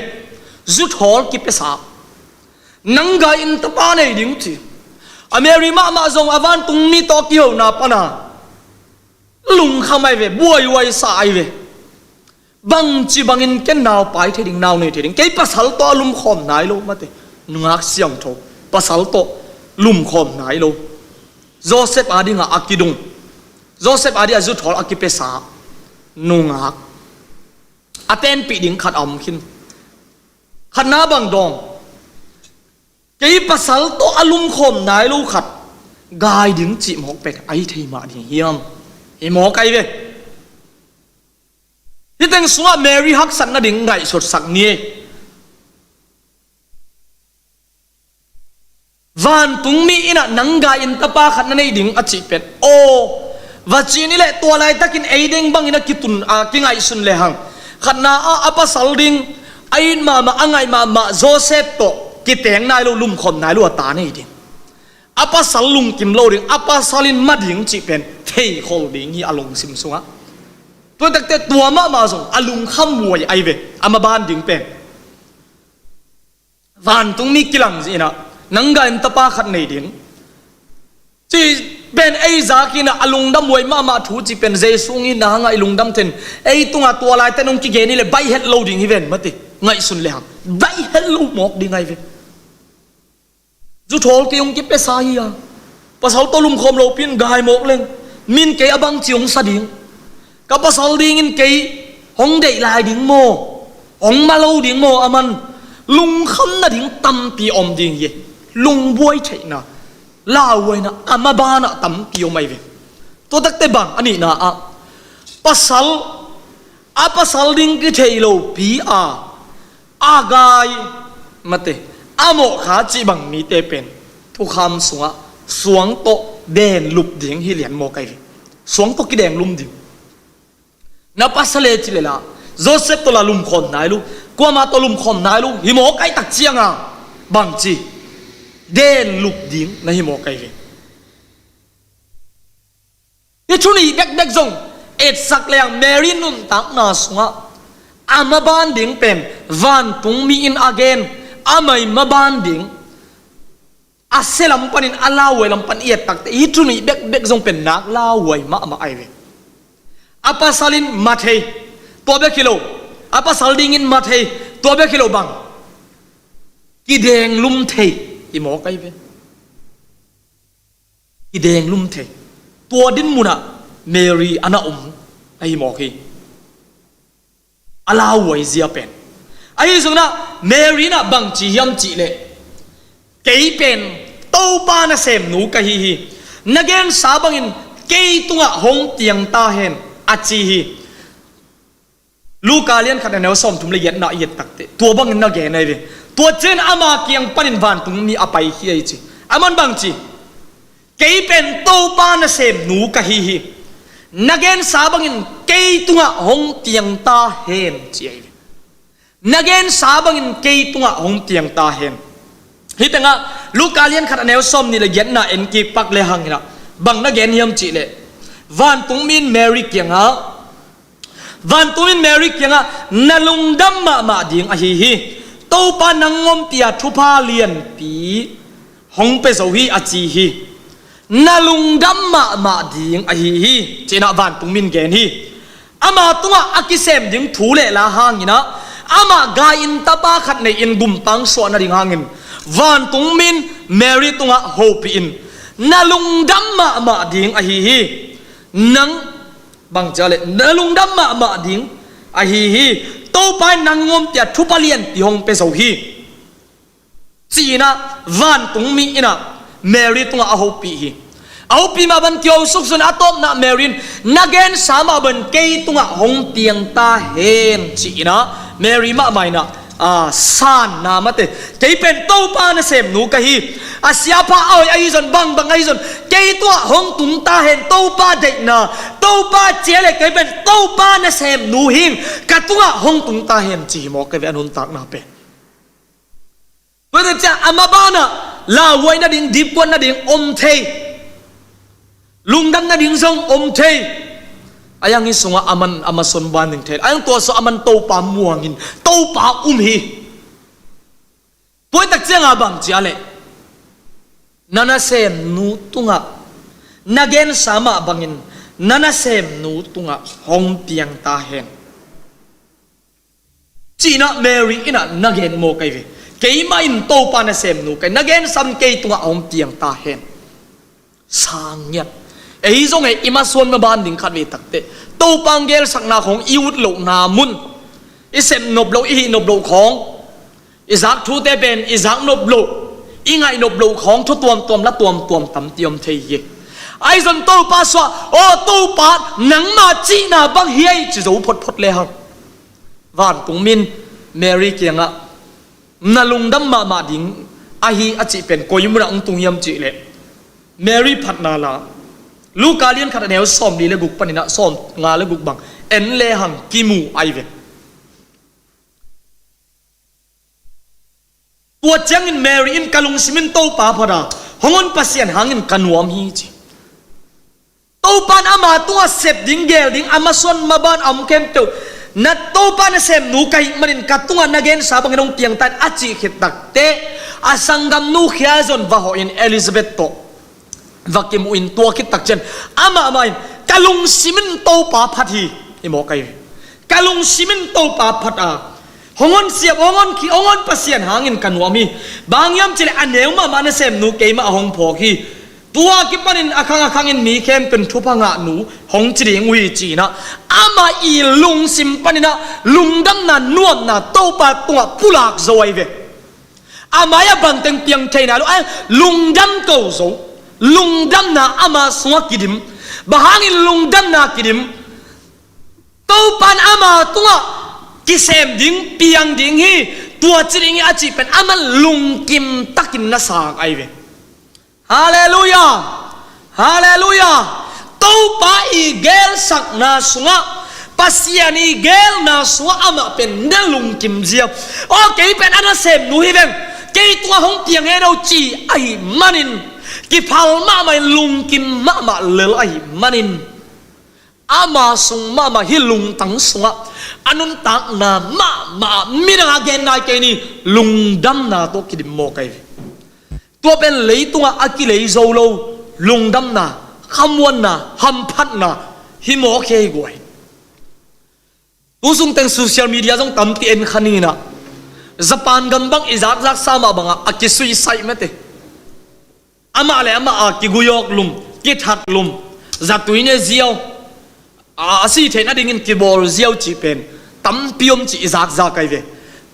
Zuthawl kipiasa. Nang gai-in tapa nei ding ci. A Mary mahmah zong a vantungmi tawh kihona pana lungkham ahi ve, buaihuaisa ahi ve. Bangci bangin ken naupai thei ding, nau nei thei ding, kei pasal tawh a lumkhawm nai lo mate. Nungak siangtho, pasal tawh lumkhawm nai lo. Joseph a dingah a kidung, Joseph a dingah zuthawl a kipiasa nungak. A tenpih ding khat a om khin. Khatna bang dawng, kei pasal tawh a lumkhawm nai lo khat gai ding cih mawk pen ahi thei mah ding hiam? Hi mawk ahi ve. Hih teng sungah Mary haksat nading ngaihsutsak ni. Vantungmi inah nang gai-in tapa khat na nei ding a cih pen aw va ci ni leh tua laitakin ei deng bangin a kitun a kingaihsun lehang khatna ah a pasal ding a it mahmah a ngaih mahmah Joseph tawh kiteng nai lo, lumkhawm nai lo a ta nei ding. A pasal lungkim lo ding, a pasal in ma ding cih pen theikhol ding hi a lungsim sungah. Tua takte tua mahmah zong a lungkham huai ahi ve, a maban ding pen. Vantungmi kilang zihinah nang gai-in tapa khat nei ding cih pen ei zakinah a lungdam huai mahmah thu cih pen Jesu ngitna hangah i lungdam ten ei tungah tua laite nong kigen hi le baih het lo ding hi ven mate. Ngaihsun lehang baih het lo mawk ding ahi ve. Zuthawl kei hong kipiasa hi a, pasal tawh lumkhawm lopi-in gai mawk leng min kei a bangci hong sa ding? Ka pasal dingin kei hong deih lai ding maw? Hong ma lo ding maw? A man lungkham nading tampi om ding hi. Lungbuai theihna, lauhuaina a mabanah tampi om ahi ve. Tua takte bang a nihna ah pasal, a pasal ding kithei lopi a a gai mate, a mawhkha cih bang mite pen thukham sungah suang tawh den lup ding hi lian mawk ahi ve. Suang tawh kideng lum ding. Na pasal e ci lela Joseph tawh la lumkhawm nai lo, kuamah tawh lumkhawm nai lo hi mawk ahi tak cianga bangci den lup ding na hi mawk ahi ve. Hih thu nih bekbek zong etsak leng Mary nuntakna sungah a maban ding pen vantungmi in a gen, a mai maban ding a sia lam panin a lauhuai lam pan i et takte hih thu nih bekbek zong pen nak lauhuai mahmah ahi ve. A pasal in ma thei, tua bek hi lo. A pasal dingin ma thei, tua bek hi lo bang. Kideng lum thei hi mawk ahi ve. Kideng lum thei. Tua din munah Mary a na um ahi mawk hi. A lauhuai zia pen. Ahi zongin ah Mary in ah bang ci hiam cihleh, kei pen Topa nasemnu ka hi hi. Na gensa bangin kei tungah hong piang ta hen a ci hi. Luka lian khat a neu sawmthum le giatna i et takte tua bangin na gen ahi ve. Tua ciangin ama kiang panin vantungmi a paikhia hi ci. Aman bang ci? Kei pen Topa nasemnu ka hi hi. Na gensa bangin kei tungah hong piang ta hen ci ahi ve. Na gensa bangin kei tungah hong piang ta hen. Hih tengah Luka lian khat a neu sawmnih le giatna en kik pak le hang inah bang na gen hiam cihleh, vantungmi in Mary kiangah, vantungmi in Mary kiangah na lungdam mahmah ding ahi hi. Topa nang ompih a thupha lianpi hong pia zo hi a ci hi. Na lungdam mahmah ding ahi hi ci-in ah vantungmi in gen hi. Ama tungah a kisem ding thu le la hangin ah, amah gai-in tapa khat nei-in gumpang suah nading hangin vantung mi in Mary tungah hopih in, na lungdam mahmah ding ahi hi. Nang bang cia le na lungdam mahmah ding ahi hi. Topa in nang ngawmpia thupha lianpi hong pia zo hi. Ci-in ah vantung mi in ah Mary tungah a hopih hi. A hopih mah bang kiho suksun a tawpna Mary in na gensa mah bang kei tungah hong piang ta hen ci-in ah Mary mahmah in ah, a, sanna mate, kei pen Topa nasemnu ka hi. A siapa a hoih ahi zong bangbang ahi zong kei tungah hong tung ta hen. Topa deihna, Topa cia le kei pen Topa nasemnu hing, ka tungah hong tung ta hen ci hi maw, ka ve a nuntakna pen. Tua hi ciang a mabanah lauhuai nading, dipkuat nading om thei, lungdam nading zong om thei. A iang hi sungah a man a masuan ban ding thei, a iang tua sungah a man Topa muangin Topa um hi. Tua hi tak ciangah bang cia le na nasemnu tungah, na gensa mah bangin na nasemnu tungah hong piang ta hen. Ci-in ah Mary in ah na gen maw, ka ve. Keimah in Topa nasemnu ka hi, na gensa mah kei tungah hong piang ta hen. Sang ngiat. Ei zong ei i masuan maban ding khat ve takteh, Topa hong gelsakna khawng i ut lohna mun, i sep nop loh, i hih nop loh khawng, i zak thute pen i zak nop loh, i ngaih nop loh khawng thu tuamtuam la tuamtuam tampi om thei hi. Ahi zong Topa suah, aw Topa, nangma cihna bang hi ei ci zo photphot lehang, vantung mi in Mary kiangah na lungdam mahmah ding ahi a cih pen koi munah hong tung hiam cih leh, Mary phatna la Luka lian khat a neu sawmli le guk panin ah sawmnga le guk bang en lehang kimu ahi ve. Tua ciangin Mary in, ka lungsim in Topa phat a, hong on Pasian hangin ka nuam hi ci. Topa in ama tungah sep ding, gel ding a masuan maban a om khempeuh, na Topa nasemnu ka hih manin ka tungah na gensa bangin hong piang ta hen a cih khit takteh, a sanggamnu khia zong va hawh in Elizabeth tawh va kimuh in, tua khit tak ciang amah mah in, ka lungsim in Topa phat hi, hi maw, ka hi. Ka lungsim in Topa phat a, hong on siap, hong on khih, hong on Pasian hangin ka nuam hi. Bang hiam cih leh a neu mahmah nasemnu keimah a hong phawk hi. Tua kipanin a khang a khangin mi khempeuh in thupha ngahnu hong ci ding uh hi ci-in ah, amah i lungsim panin ah lungdamna, nuamna Topa tungah pulak zo ahi ve. A mai-ah bangteng piang thei nai lo, a lungdam ko zo. Lungdamna ama sungah kidim. Bang hangin lungdamna kidim? Topa in ama tungah kisem ding, piang ding hi, tua ci ding hi a cih pen aman lungkim takin na sang ahi ve. Halleluiah! Halleluiah! Topa i gelsakna sungah, Pasian i gelna sungah amah pen na lungkim ziau. Aw, kei pen a nasemnu hi veng, kei tungah hong piang hen aw ci ahih manin, kiphal mahmah in, lungkim mahmah lel ahih manin, ama sung mahmah, hih lungtang sungah a nuntakna mahmah, midang a gen nai kei ni, lungdamna tawh kidim maw, ka hi ve. Tua pen leitungah a kilei zo lo lungdamna, khamuanna, hamphatna hi maw, ka hi guai. Tu sungteng social media zong tampi en kha ni-in ah, Japan gam bang i zakzak sa mah bangah a kisuicide mate. Amah le amah a kiguyawk lum, kithat lum, zatui ne ziau, a, a sih theih nadingin kibawl ziau cih pen tampi om cih i zakzak ahi ve.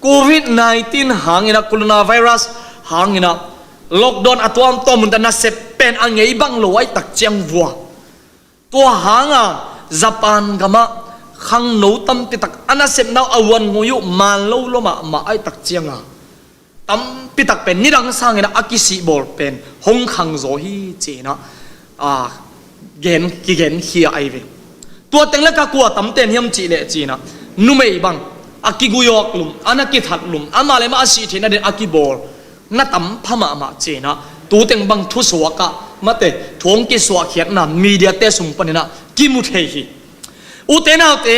Covid nineteen hangin ah, coronavirus hangin ah, lockdown a tuamtuam munte nasep pen a ngei bang lo ahih tak ciang vua. Tua hanga Japan gamah khangno tampitak a nasepna uh a uan ngui uh man lo lua mahmah ahih tak cianga, tampitak pen nidang sangin a kisihbawl pen hong khangzaw hi ci-in ah, a, gen, kigenkhia ahi ve. Tua teng le ka kua tamten hiam cih leh ci-in ah, numei bang a kiguyawk lum, a na kithat lum, amah le amah a sih theih nading a kibawl na tam pha mahmah ci-in ah, tu teng bang thusuak ah mate, thu hong kisuahkhiatna mediate sung panin ah kimu thei hi. Ute naute,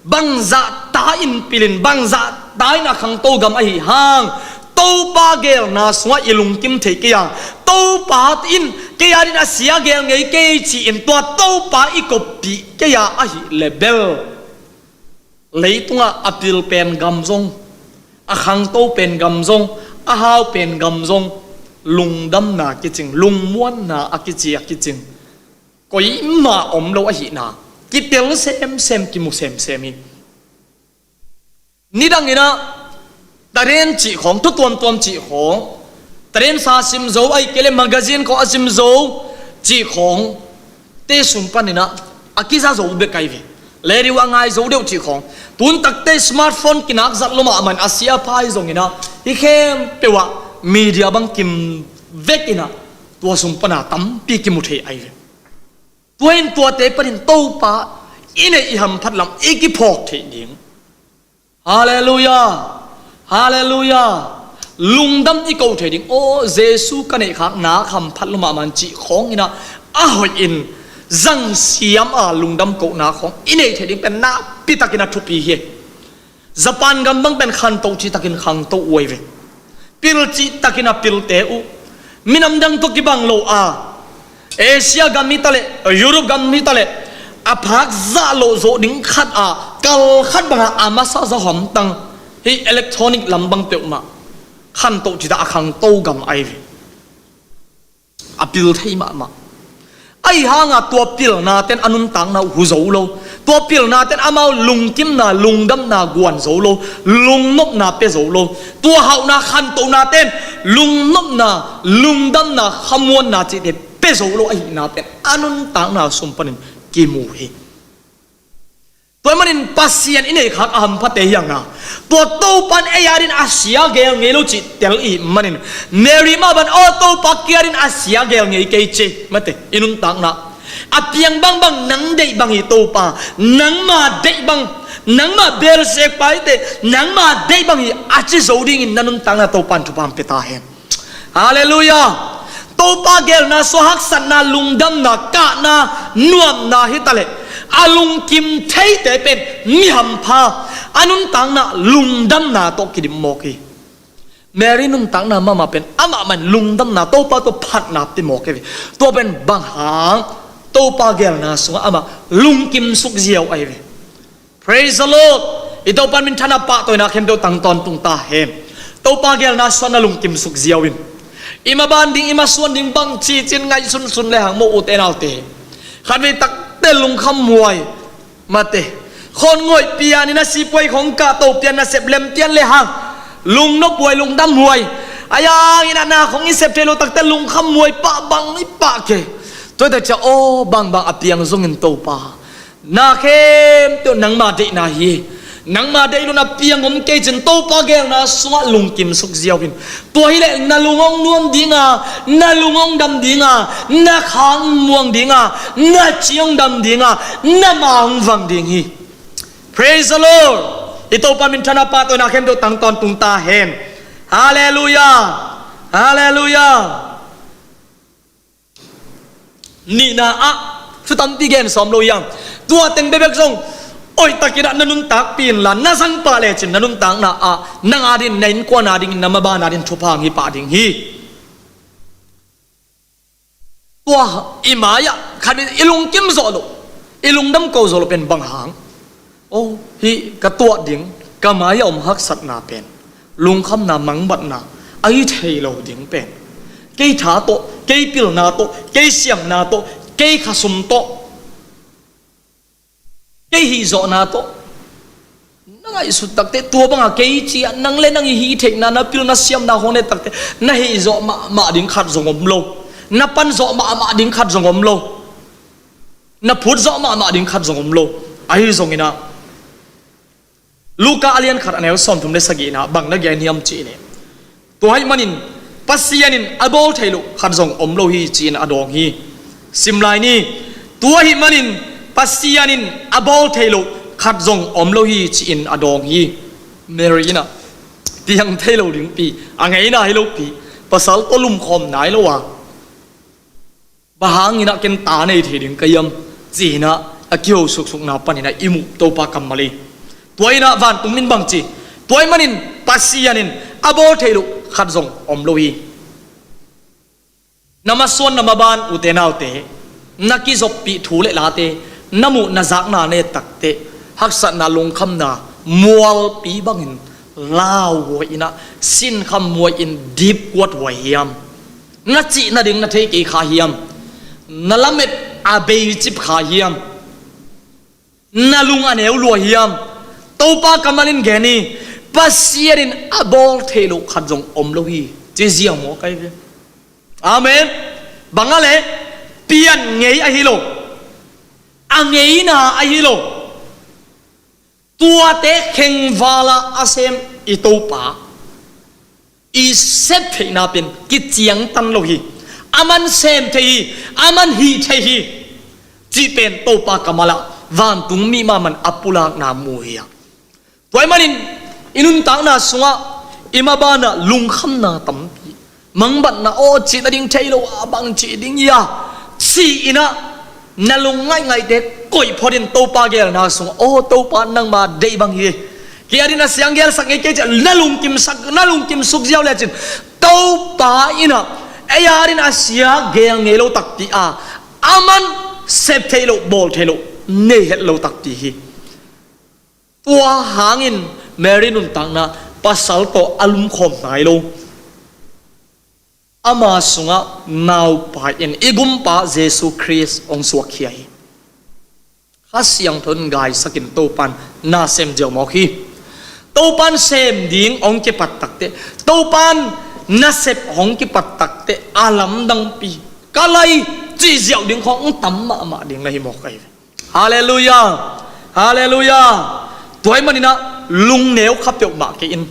bangzah ta in pilin, bangzah ta in a khangto gam ahi hang, Topa gelna sungah i lungkim thei kei a, Topa in kei adin a sia gel ngei kei ci-in tua Topa i koppih kei a ahih leh bel, leitungah a pil pen gam zong, a khangto pen gam zong, a hau pen gam zong, lungdamna kicing, lungmuanna a kici a kicing koimah om lo ahihna kitel semsem, kimu semsem hi. Nidang inah taden cih khawng, thu tuamtuam cih khawng, taden sa sim zo, ahih kei leh magazine khawng a sim zo cih khawng te sung paninah a kiza zo bek ahi ve. Radio a ngai zo deuh cih khawng. Tun takte smartphone kinak zat lo mahmah in a sia pha hi zonginah hih khempeuh ah media bang kim vekinah tua sung pana tampi kimu thei ahi ve. Tua in tuate panin Topa i neih i hamphat lam i kiphawk theih ding. Halleluiah. Halleluiah. Lungdam i ko thei ding. Aw, Jesu ka neihkhak nak hamphat lo mahmah in cih khawnginah a hoihin zangsiam a lungdam kohna khawng i neih theih ding pen nakpitakin a thupi hi. Japan gam bang pen khantoh citakin khangto uh ahi ve. Pil citakin a pilte uh. Minam dang tawh kibang lo a, Asia gam hi taleh, Europe gam hi taleh, a phak zah loh zawh ding khat a, kal khat bangah a masa za hamtang, hih electronic lam bang peuhmah khantoh cita a khangto gam ahi ve. A pil thei mahmah. Ahi hanga tua pilnaten a nuntakna uh hu zo lo. Tua pilnaten amau lungkimna, lungdamna guan zo lo. Lungnopna pia zo lo. Tua hauhna khantohnaten lungnopna, lungdamna, khamuanna cihte pia zo lo ahihna pen a nuntakna sung panin kimu hi. Tua ahih manin Pasian i neihkhak a hamphate hi hanga, tua Topa in ei adin a sia gel ngei lo cih tel i hih manin, Mary mah bang, aw, Topa kei adin a sia gel ngei kei ci, mate, i nuntakna. A piang bangbang nang deih bang hi Topa, nangma deih bang, nangma belsek paite nangma deih bang hi a ci zo dingin na nuntakna Topa in thupha hong pia ta hen. Halleluiah. Topa gelna sua haksatna, lungdamna, kahna, nuamna hi taleh, a lungkim theite pen mi hampha, a nuntakna lungdamna tawh kidim mawk hi. Mary nuntakna mahmah pen amah mah in lungdamna, Topa tawh phatna pia mawk hi. Tua pen bang hang? Topa gelna sungah amah lungkim suk ziau ahi ve. Praise the Lord. I Topa in minthanna, pahtawina khempeuh tang tawntung ta hen. Topa gelna sungah na lungkim suk ziau in. I maban ding, i masuan ding bang cicin ngaihsunsun le hang maw, ute naute. Khatvei takte lungkham huai, mate. Khawngawi pianin a sipuai khawng kahto pian, nasep lem pian le hang lungnop huai, lungdam huai. Ahi hangin a na khawng i sep thei lo takte lungkham huai pah bang i pah kei. Tua hi tak ciang, aw, bangbang a piang zongin Topa, na khempeuh nangma deihna hi. Nangma deih lo-in a piang om kei cin Topa gelna sungah lungkim suk ziau in. Tua hileh na lung hong nuam dinga, na lung hong dam dinga, na kha hong muang dinga, na ci hong dam dinga, na ma hong vang ding hi. Praise the Lord. I Topa minthanna, pahtawina khempeuh tang tawntung ta hen. Halleluiah. Halleluiah. Nihna ah thu tampi gen sawm lo hiam? Tua teng bekbek zong hoihtakin ah na nuntakpih inla, na zangpah lecin na nuntakna ah nang adin, na innkuan adingin, na maban adin thupha hong hi pah ding hi. Tua i mai-ah khat i lungkim zawh loh, i lungdam ko zawh loh pen bang hang? Aw, hih ka tuah ding, ka mai-ah om haksatna pen, lungkhamna, mangbatna ahi thei lo ding pen, kei tha tawh, kei pilna tawh, kei siamna tawh, kei khasum tawh, kei hihzawhna tawh na ngaihsut takte, tua banga kei ci-a nang le nang i hih theihna, na pil, na siamna khawng ne takte, na hihzawh mahmah ding khat zong om lo. Na panzawh mahmah ding khat zong om lo. Na phutzawh mahmah ding khat zong om lo. Ahi zongin ah, Luka a lian khat, a neu sawmthum le sagihna bang na gen hiam cih leh, tua ahih manin Pasian in a bawl theih loh khat zong om lo hi, ci-in a dawng hi. Sim lai ni. Tua ahih manin Pasian in a bawl theih loh khat zong om lo hi, ci-in a dawng hi. Mary in ah piang thei lo dingpi, a ngeina hi lopi, pasal tawh lumkhawm nai lo a, bang hangin ah ken ta nei thei ding ka hiam, ci-in ah a kiho suksukna panin ah i muh Topa kammal hi. Tua in ah vantung min bang ci? Tua ahih manin Pasian in a bawl theih loh khat zong om lo hi. Na masuan na maban ute naute, na kizoppih thu le late, na muh na zakna na et takteh, haksatna lungkhamna mualpi bangin lauhuai in ah, sinkham huai in dipkuat huai hiam? Na cih nading na thei kei kha hiam? Na lamet a beicip kha hiam? Na lung a neu lua hiam? Topa kammal in gen hi. Pasian in a bawl theih loh khat zong om lo hi, ci ziau maw kai ve. Amen. Bang a le, pian ngei ahi lo, a ngeina ahi lo. Tuate khengvala a sem i Topa i sep theihna pen kiciangtan lo hi. Aman sem thei hi, aman hih thei hi, cih pen Topa kammal ah vantung mi mahmah in a pulakna mu hi a. Tua ahih manin i nuntakna sungah i maban ah lungkhamna tampi, mangbatna, aw, cih nading thei lo a, bang cih ding ia, ci-in ah na lung ngaihngaihte koih phot in Topa geelna sungah, aw, Topa nangma deih bang hi, kei adingin a siang geelsak ngei kei, ci-a na lungkimsak, na lungkim suk ziau lecin Topa in ah ei adingin a sia geel ngei lo takpi a, aman sep theih loh, bawl theih loh, nei het lo takpi hi. Tua hangin Mary nuntakna, pasal tawh a lumkhawm nai lo, ama sungah naupai in i Gumpa Jesu Khrist hong suakkhia hi. Kha Siangtho in gaisakin Topan na sem ziau mawk hi. Topan sem ding hong kipat takteh, Topan nasep hong kipat takteh, a lamdangpi, ka lai, cih ziau ding khawng tam mahmah ding na hi mawk ahi ve. Halleluiah. Halleluiah. Tua ahih manin ah lungneu kha peuhmah kei in,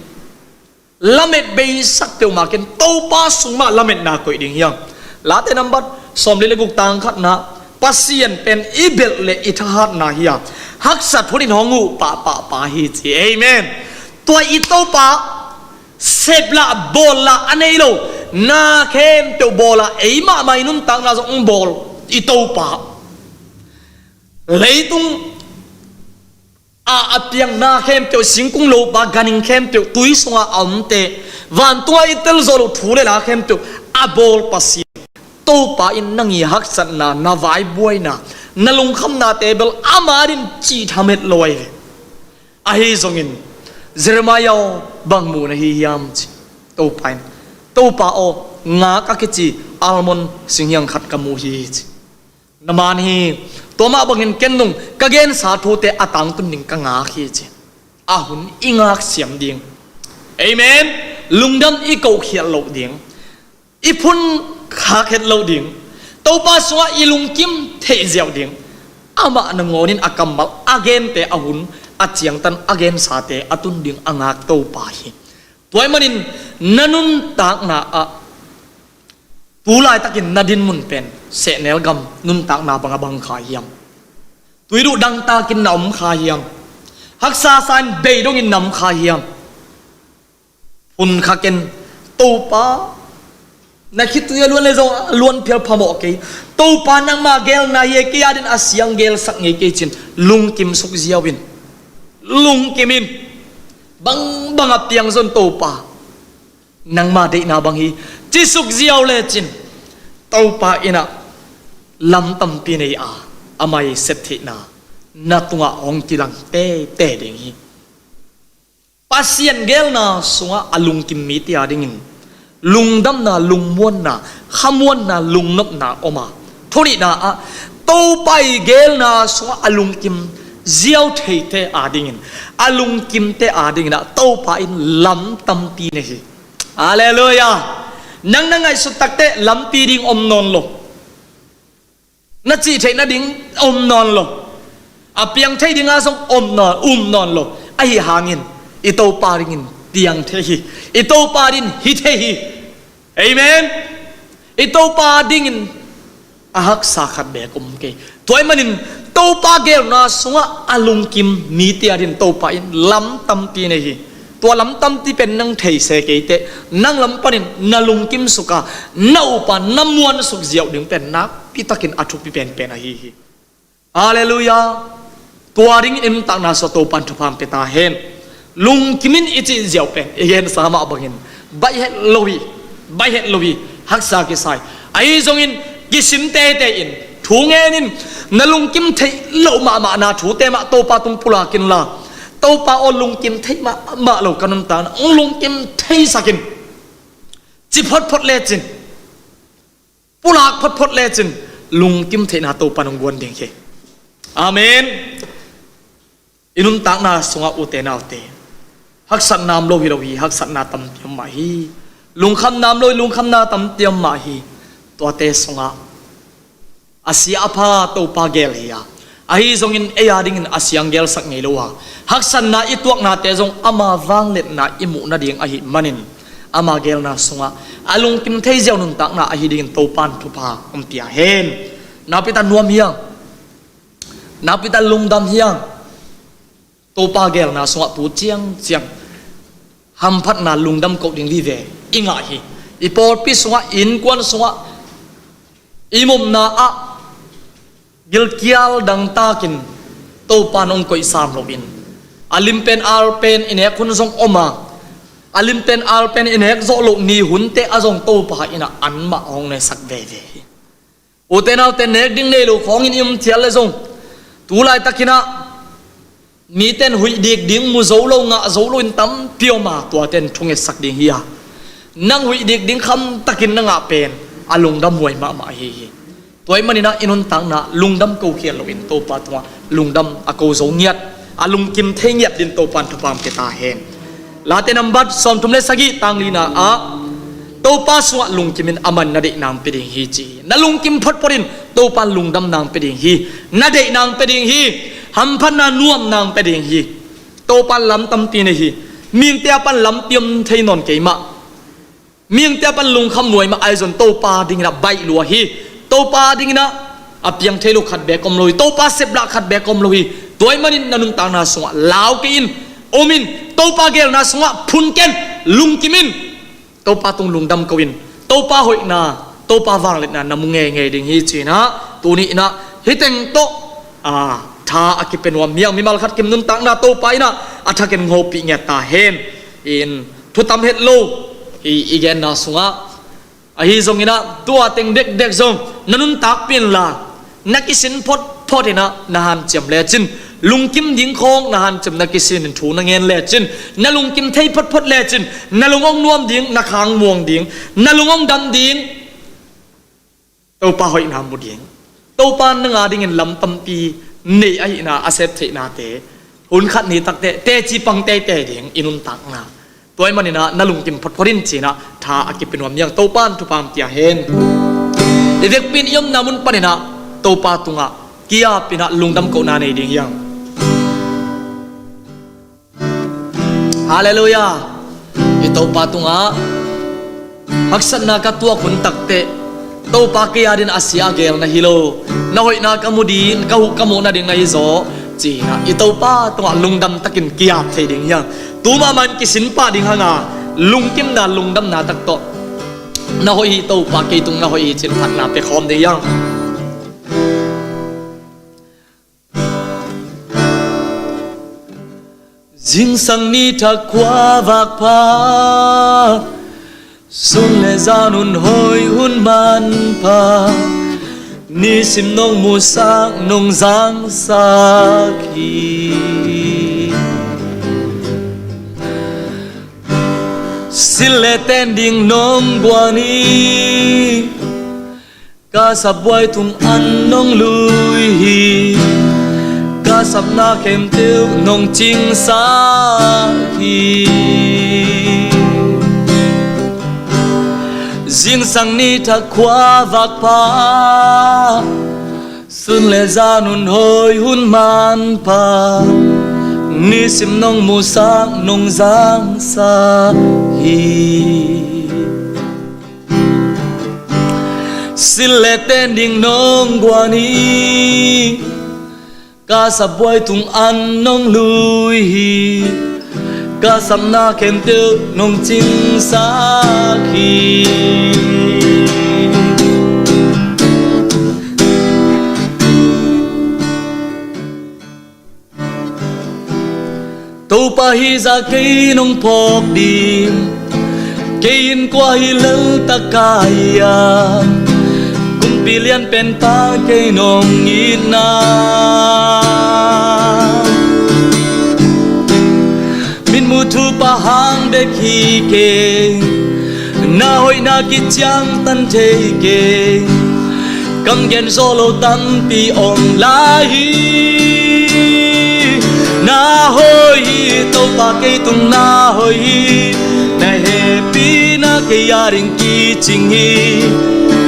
lamet beisak peuhmah kei in, Topa sung mah lametna koih ding hi hang. Late nambat sawmli le guk, tang khatna, Pasian pen i belh le i thahatna hi a, haksat hunin hong huh pahpah pa hi, ci. Amen. Tua i Topa sep lah bawl lah a nei lo, na khempeuh bawl a, ei mahmah i nuntakna zong hong bawl i Topa, leitung a, a piang na khempeuh, singkung, lopa, ganhing khempeuh, tui sungah a omte, vantungah i tel zawh loh thu le la khempeuh a bawl Pasian, Topa in nang i haksatna, na vaibuaina, na lungkhamnate bel ama adingin cih tham het lo ahi ve. Ahi zongin Jeremiah aw, bang mu na hi hiam, ci. Topa in, Topa aw, ngak a kici almond singhiang khat ka mu hi, ci. Na man hi. Tua mah bangin ken zong ka gensa thute a tangtun ding ka ngak hi, ci. A hun i ngaksiam ding, amen, lungdam i kohkhiat loh ding, i phun khak het loh ding, Topa sungah i lungkim theih ziau ding, amah nangawnin a kammal, a gente a hun a ciangtan, a gensate a tun ding a ngak Topa hi. Tua ahih manin na nuntakna ah tu laitakin na dinmun pen sehnel gam nuntakna bang a bang kha hiam? Tuiduh dangtakin na om kha hiam? Haksa sa in bei dongin na om kha hiam? Hun kha ken, Topa, na khitui a luan le zong a luan phial phamawh kei, Topa nangma geelna hi e, kei adingin a siang geelsak ngei kei, ci-in lungkim suk ziau in. Lungkim in. Bangbang a piang zong Topa, nangma deihna bang hi, ci suk ziau lecin Topa in ah lam tampi nei a, ama i sep theihna na tungah hong kilang tete ding hi. Pasian geelna sungah a lungkim mite adingin lungdamna, lungmuanna, khamuanna, lungnopna om a, thunihna ah Topa i geelna sungah a lungkim ziau theite adingin, a lungkimte adingin ah Topa in lam tampi nei hi. Halleluiah. Nang na ngaihsut takteh lampi ding om nawn lo. Na cih theih nading om nawn lo. A piang thei dinga zong om nawn, um nawn lo. Ahi hangin i Topa dingin piang thei hi. I Topa dingin hi thei hi. Amen. I Topa dingin a haksa khat beek om kei. Tua ahih manin Topa geelna sungah a lungkim mite adingin Topa in lam tampi nei hi. Tua lam tampi pen nang thei se kei teh, nang lam panin na lungkim suk a, na up a, na muan suk ziau ding pen nakpi takin a thupi penpen ahi hi. Halleluiah. Tua dingin i nuntakna sungah Topa in thupha hong pia ta hen. Lungkim in i cih ziau pen i gensa mah bangin baih het lo hi. Baih het lo hi. Haksa kisa hi. Ahi zongin kisim teitei in, thu ngen in, na lungkim theih loh mahmahna thute mah Topa tung pulak inla, Topa aw, lungkim theih mahmah lo ka nuntakna hong lungkim theisak in, ci photphot lecin, pulak photphot lecin, lungkim theihna Topa in hong guan ding hi. Amen. I nuntakna sungah ute naute, haksatna om lo hi lo hi, haksatna tampi om mah hi. Lungkhamna om lo hi, lungkhamna tampi om mah hi. Tuate sungah a sia a pha Topa gel hi a, ahi zongin ei a dingin a sia hong gelsak ngei lo a, haksatna i tuaknate zong ama vangliatna i muh nading ahih manin, ama gelna sungah a lungkim thei ziau nuntakna ahi dingin Topa in thupha hong pia hen. Nakpi tak nuam hi hang. Nakpi tak lungdam hi hang. Topa gelna sungah tu ciangciang hamphatna, lungdam koh ding vive i ngah hi. I pawlpi sungah, i innkuan sungah, i mumna ah gilkial dangtakin Topa in hong koih sam loin, a lim pen al pen i nek hun zong om a, a lim pen al pen i nek zawh loh ni hunte ah zong Topa in ah anmah hong nesak veve hi. Ute naute, nek ding nei lo khawngin i om thial le zong, tu laitakin ah mite in huih dik ding mu zo lo, ngah zo lo in tampi om a, tuate in thungetsak ding hi a, nang huih dik ding khamtakin na ngah pen a lungdam huai mahmah ahi hi. Tua ahih manin ah i nuntakna lungdam ko khial loin Topa tungah lungdam a ko zo ngiat, a lungkim thei ngiat dingin Topa in thupha hong pia ta hen. Late nambat sawmthum le sagih, tang lina ah, Topa sungah lungkim in, aman na deihna hong pia ding hi, ci hi. Na lungkim photphot in, Topa in lungdamna hong pia ding hi. Na deihna hong pia ding hi. Hamphatna, nuamna hong pia ding hi. Topa in lam tampi nei hi. Mihingte a pan lampi om thei nawn kei mah. Mihingte a pan lungkham huai mah, ahi zong Topa dingin ah baih lua hi. Topa dingin ah a piang thei lo khat beek om lo hi. Topa seplah khat beek om lo hi. Tua ahih manin na nuntakna sungah lau kei in, um in, Topa gelna sungah phun ken, lungkim in, Topa tung lungdam ko in, Topa hoihna, Topa vangliatna na mu ngeingei ding hi, ci-in ah, tuni in ah hih teng tawh, a, tha a kipia nuam hi hang. Mimal khat kim nuntakna Topa in ah a thakin hong hopih ngiat ta hen. In, thu tam het lo i, i genna sungah, ahi zongin ah tua teng dekdek zong na nuntakpih inla, na kisin photphot in ah na hanciam lecin, lungkim ding khawng na hanciam, na kisin in thu na ngen lecin, na lungkim thei photphot lecin, na lung hong nuam ding, na khang muang ding, na lung hong dam ding, Topa hoihna mu ding, Topa in nang a dingin lam tampi nei ahihna, a sep theihnate hun khat ni tak teh teci pang teitei ding i nuntakna. Tua ahih manin ah na lungkim photphot in, ci-in ah tha a kipia nuam hi hang. Topa in thupha hong pia hen. I vekpi in i omna mun panin ah Topa tungah ki-ap in ah lungdam kohna nei ding hi hang. Halleluiah. I Topa tungah haksatna ka tuak hun tak teh, Topa, kei a dingin a sia a gel na hi lo, na hoihna ka mu ding, ka huh ka muh nading na hi zaw, ci-in ah i Topa tungah lungdam takin ki-ap thei ding hi hang. Tu mahmah in kisin pah ding hang a, lungkimna, lungdamna tak tawh, na hoih hi Topa, kei tung na hoih hi, ci-in phatna pia khawm ding hi hang. Zingsang ni thak khua vak pha, sun le zan hun hoih hun manpha, nisim nong musak nong zangsak hi. Sil le ten ding nong guan hi, ka sapbuai tung an nong lui hi, ka sapna khempeuh nong cingsak hi. Zingsang ni thak khua vak pha, sun le zan hun hoih hun manpha, nisim nong musak nong zangsak hi. Sil le ten ding nong guan hi, ka sapbuai tung an nong lui hi, ka sapna khempeuh nong cingsak hi. Topa, hih zah kei nong phawk ding, kei in kua hi lel tak ka hi a, Kumpi lian pen Pa kei nong itna, mitmuh thupha hang bek hi kei. Na hoihna kiciangtan thei kei. Kam gen zawh lo tampi om lai hi. Na hoih hi, Topa kei tung na hoih hi. Na hehpihna kei a ding kicing hi.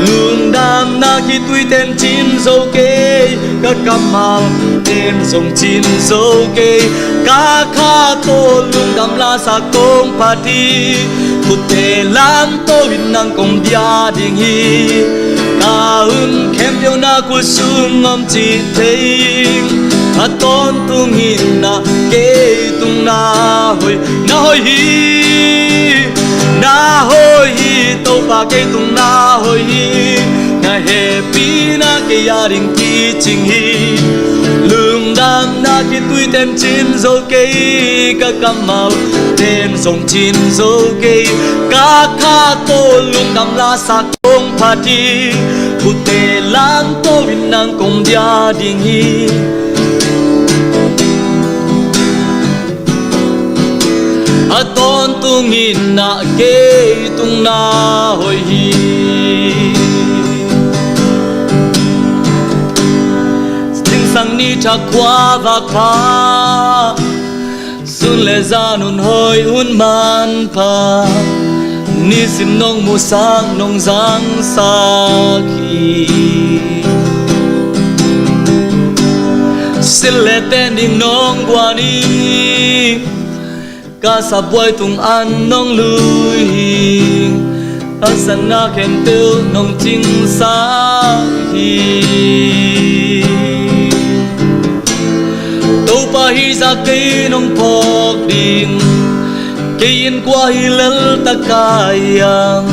Lungdamna khitui ten cin zo kei. Ka kammal ten zong cin zo kei. Ka kha tawh lungdam lasa kong phat hi. Kutte lam to in nang kong dia ding hi. Ka hun khempeuh na kut sung om cih thei ing. A tawntung in na kei tung na hoih, na hoih hi. Na hoih hi, Topa kei tung na hoih hi. Na hehpihna kei a ding kicing hi. Lungdamna khitui ten cin zo kei. Ka kammal ten zong cin zo kei. Ka kha tawh lungdam lasa kong phat hi. Kutte lam to in nang kong dia ding hi. A tawntung in na kei tung na hoih hi. Zingsang ni thak khua vak pha, sun le zan hun hoih hun manpha, nisim nong musak nong zangsak hi. Sil le ten ding nong guan hi. Ka sabuai tung an nong lui hi. Ka sanna khempeuh nong cingsak hi. Topa hi zah kei nong phawk ding. Kei in kua hi lel ta ka hiam?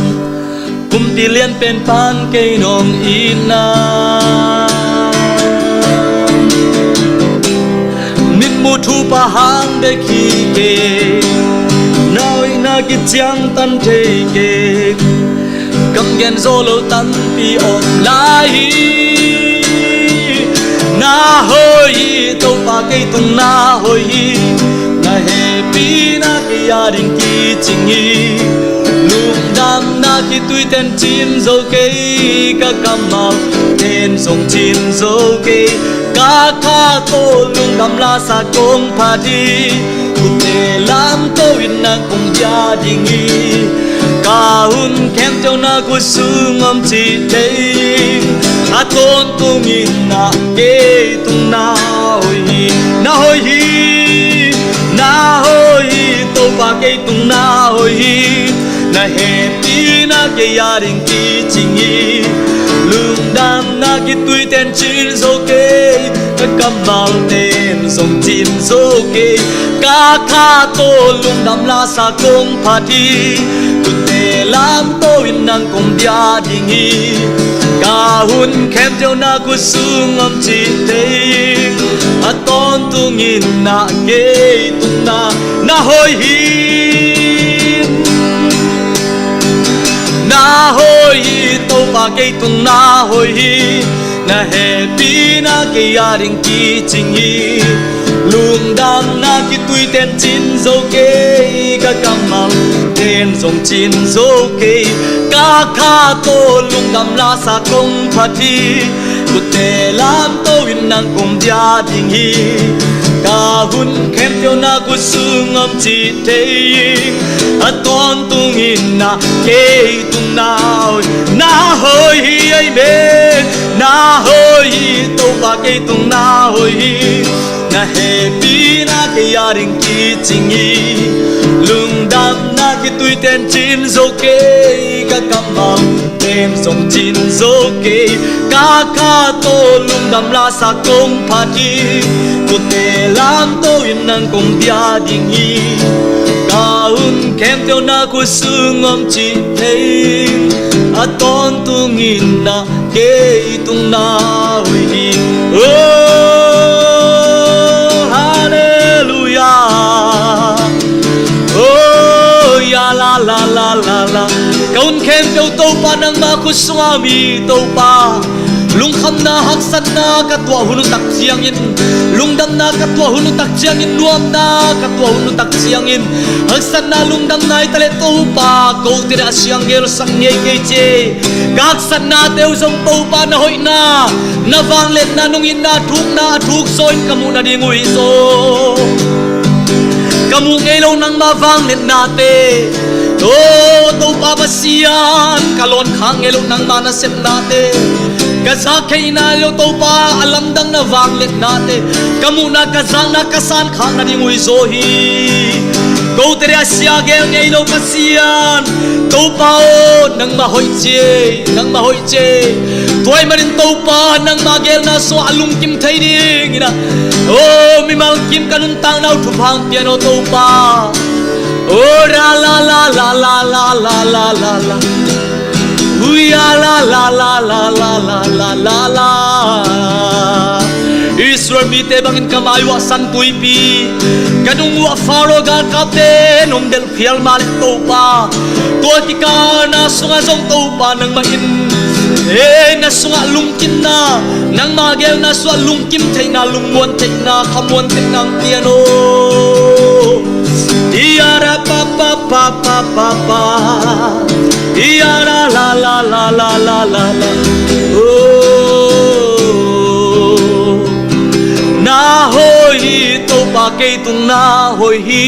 Kumpi lian pen Pa'n kei nong itna, mitmuh thupha hang bek hi kei. Na hoihna kiciangtan thei kei. Kam gen zawh lo tampi om lai hi. Na hoih hi, Topa kei tung na hoih hi. Na hehpihna kei a ding kicing hi. Lungdamna khitui ten cin zo kei. Ka kammal ten zong cin zo kei. Ka kha tawh lungdam lasa kong phat hi. Kutte lam to in nang kong dia ding hi. Ka hun khempeuh na kut sung om cih thei. A tawntung in na kei tung na hoih hi. Na hoih hi, na hoih hi, Topa kei tung na hoih hi. Na hehpihna kei a ding kicing hi. Lungdamna khitui ten cin zo kei. Ka kammal ten zong cin zo kei. Ka kha tawh lungdam lasa kong phat hi. Kutte lam to in nang kong dia ding hi. Ka hun khempeuh na kut sung om cih thei. A tawntung in na kei tung na, na hoih hi. Na hoih hi, Topa kei tung na hoih hi. Na hehpihna kei a ding kicing hi. Lungdamna khitui ten cin zo kei. Ka kammal ten zong cin zo kei. Ka kha tawh lungdam lasa kong phat hi. Kutte lam to in nang kong dia ding hi. Ka hun khempeuh na kut sung om cih thei. A tawntung in na kei tung na hoih, na hoih hi, amen. Na hoih hi, Topa kei tung na hoih hi. Na hehpihna kei a ding kicing hi. Lungdamna khitui ten cin zo kei. Ka kammal ten zong cin zo kei. Ka kha tawh lungdam lasa kong phat hi. Kutte lam to in nang kong dia ding hi. Ka hun khempeuh na kut sung om cih thei. A tawntung in na kei tung na hoih hi. Oh, hallelujah. Oh, ya la la la la. Ka hun khempeuh Topa nangma khut sunga om hi Topa. Lungkhamna haksatna ka tuah hun uh tak ciangin, lungdamna ka tuah hun uh tak ciangin, nuamna ka tuah hun uh tak ciangin, haksatna lungdamna hi taleh Topa kote a siang gelsak ngei kei ci. Ka haksatnate uh zong Topa na hoihna, na vangliatna, nong itna, thukna a thuk zaw in ka muh nading uh hi zaw. Ka muh ngei lo nangma vangliatnate, aw Topa Pasian, ka lawn khak ngei lo nangma nasepnate, ka zak theihna lo Topa a lamdang na vangliatnate, ka muhna, ka zakna, ka san khak nading uh hi zaw hi. Kote a sia gel ngei lo Pasian, Topa aw, nangma hoih ci, nangma hoih ci. Tua ahih manin Topa nangma gelna sungah a lungkim thei dingin ah, aw mimal kim ka nuntakna uh thupha hong pia in aw Topa. Aw ra la la la la la la la la la. Ui a la la la la la la la la la. Israel mite bangin ka mai uh ah santuipi, ka nung uh ah Faro galkapte nong delh phial mah leh Topa, tua kikalna sungah zong Topa nangmah in, e, na sungah lungkimna, nangma gelna sungah lungkim theihna, lungmuan theihna, khamuan theihna hong pia in aw. Ia ra pa pa pa pa pa pa. Ia ra la la la la la la la. Oh. Na hoih hi Topa, kei tung na hoih hi.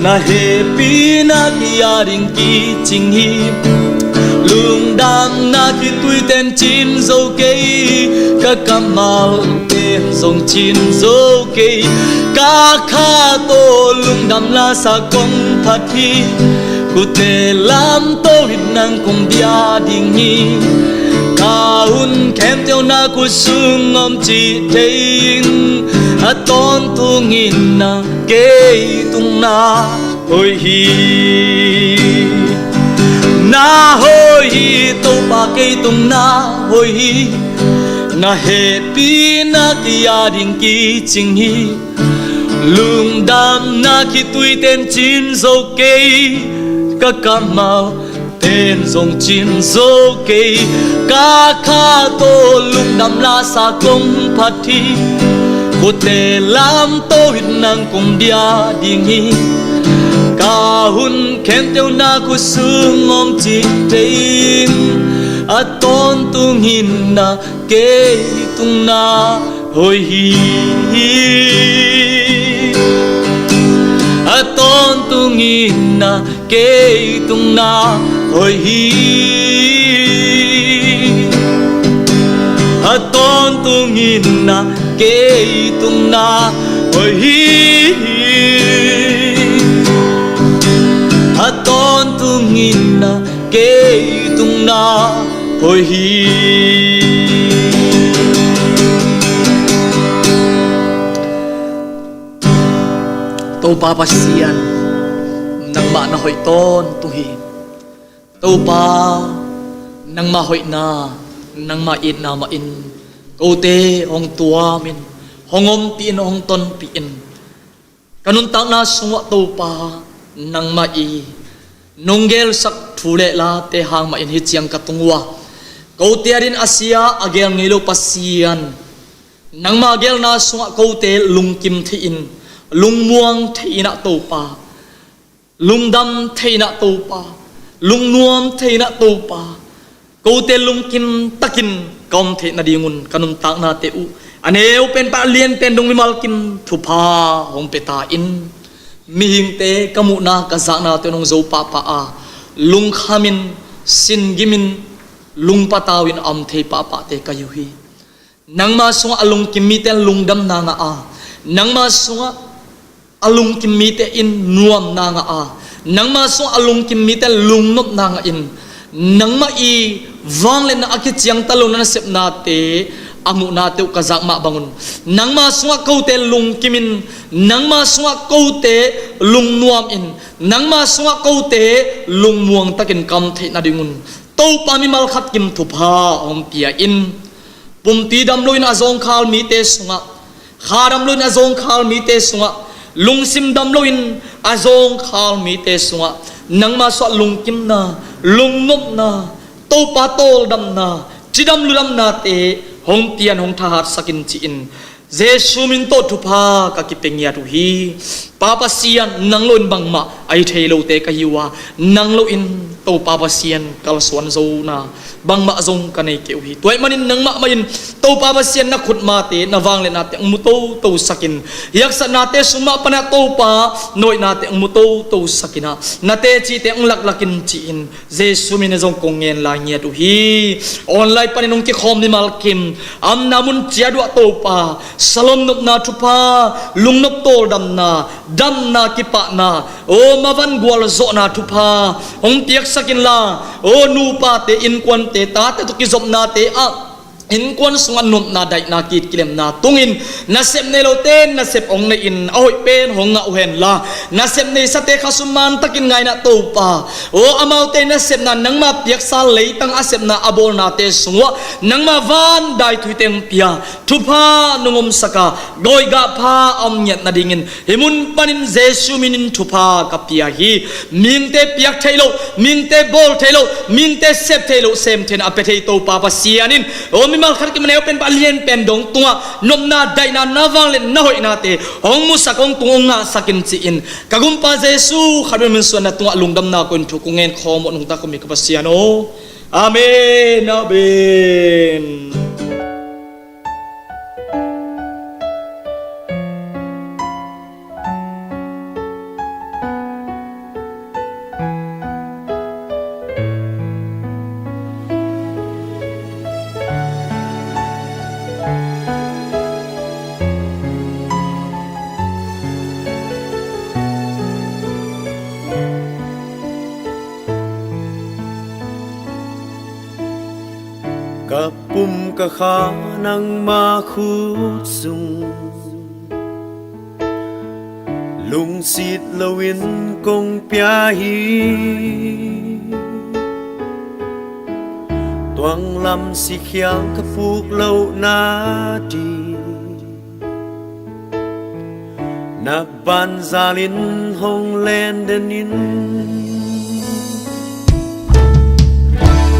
Na hehpihna ki-a ding kicing hi. Lungdamna khitui ten cin zo kei, ka kammal ten zong cin zo kei. Ka kha tawh lungdam lasa kong phat hi. Khutte lamto in nang kong bia ding hi. Ka hun khempeuh na khut sung om cih thei ing. A tawntungin na kei tung na hoih hi. Na hoih hi Topa, kei tung na hoih hi. Na hehpihna ki-a ding kicing hi. Lungdamna khitui ten cin zo kei, ka kammal ten zong cin zo kei. Ka kha tawh lungdam lasa kong phat hi. Khutte lamto in nang kong bia ding hi. Ka hun khempeuh na khut sung om cih thei ing. A tawntungin na kei tung na hoih hi. A tawntungin na kei tung na hoih hi. A tawntungin na kei tung na hoih hi. A tawntungin na kei tung na hoih hi. Topa Pasian, nangmah na hoih tawntung hi. Topa, nangmah hoihna, nangmah itna mahin kote hong tuamin, hong ompih in, hong tonpih in. Ka nuntakna sungah Topa, nangmah i nong gelsak thu le late hang mahin hih ciang ka tung uh a, kote adingin a sia a gel ngei lo Pasian, nangma gelna sungah kote lungkim thei-in, lungmuang thei-in ah Topa, lungdam thei-in ah Topa, lungnuam thei-in ah Topa, kote lungkim takin ka om theih nadingun ka nuntaknate uh a neu pen pan a lian pen dong mimal kim thupha hong pia ta in. Mihingte ka muhna ka zaknate nong zo pahpah a, lungkhamin, singimin, lungpatau in a om thei pahpahte ka hi uh hi. Nangma sungah a lungkim mite in lungdamna ngah a, nangma sungah a lungkim mite in nuamna ngah a, nangma sungah a lungkim mite in lungnopna ngahin, nangmah i vangliatna a kiciangtan lo na nasepnate a muhnate uh ka zak mah bangun, nangma sungah kote lungkimin, nangma sungah kote lungnuamin, nangma sungah kote lungmuang takin ka om theih nadingun Topa, mimal khat kim thupha hong pia in. Pumpi dam loin a zawngkhal mite sungah, kha dam loin a zawngkhal mite sungah, lungsim dam loin a zawngkhal mite sungah, nangma suah lungkimna, lungnopna, Topa tawldamna, cidam ludamnate hong pian hong thahatsak in ci-in Jesu min tawh thupha ka kipia ngiat uh hi. Pa Pasian, nang lo in bangmah a hi thei lote ka hi uh a, nang lo in Topa Pasian kalsuan zona bangmah zong ka nei kei uh hi. Tua ahih manin nangmah mah in Topa Pasian na khutmate, na vangliatnate hong mu totosak in, haksatnate sung mah panah Topa na hoihnate hong mu totosak in ah, na tecite hong laklak in ci-in Jesu min in zong kong ngen lai ngiat uh hi. Online panin hong kikhawm mimal kim, a omna mun ciat uah Topa, salom nopna thupha, lungnop tawldamna, damna kipahna, aw mavan gualzawhna thupha hong piaksak inla, aw nupate innkuante, tate tawh kizopnate ah innkuan sungah nopna, daihna, ki-it kilemna tungin nasep nei lote nasep hong nei in, a hoih pen hong ngah uh henla, nasep neisate khasum mantakin ngaihna Topa, aw amaute nasepna, nangma piaksa leitang a sepna a bawlnate sung uah nangma van daithuite hong pia, thupha nong omsak a, gawigah pha a om ngiat nadingin hih mun panin Jesu min in thupha ka pia hi. Mihingte piak theih loh, mihingte bawl theih loh, mihingte sep theih loh, sem theihna a pia thei Topa Pasian in, aw mimal khat kim a neu pen, a lian pen dong tungah nopna, daihna, na vangliatna, na hoihnate hong musak, hong tung, hong ngahsak in ci-in ka Gumpa Jesu khat min suan na tungah lungdamna ko in thu kong ngen khawm uh a, nungta khuami ka Pasian aw. Amen, amen. Ka pum ka kha nangma khut sung, lungsit loin kong pia hi. Tuanglam sikhial ka puk lohna ding, na banzalin hong lenden in.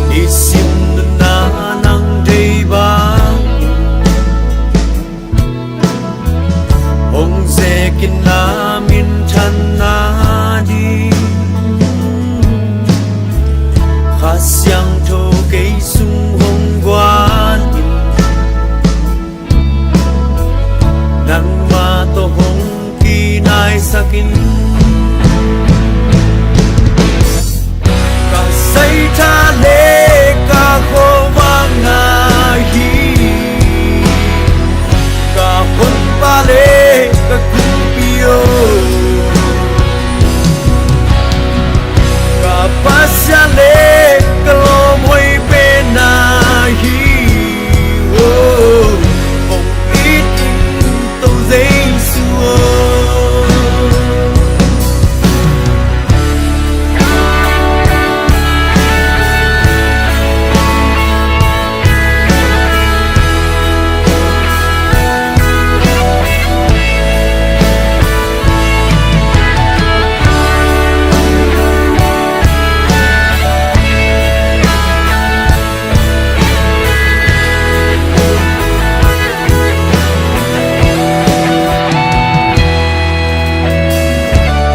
Nisim nunah nang deih bangin hong zekin na minthanna ding, Kha Siangtho kei sung hong guan in, nangmah tawh hong kinaisak in. Ka saitha le ka khuavak na hi, ka honpa le ka kumpi aw, ka Pasian le ka lawmhoih pen na hi aw. Hong it in, Topa Jesu aw.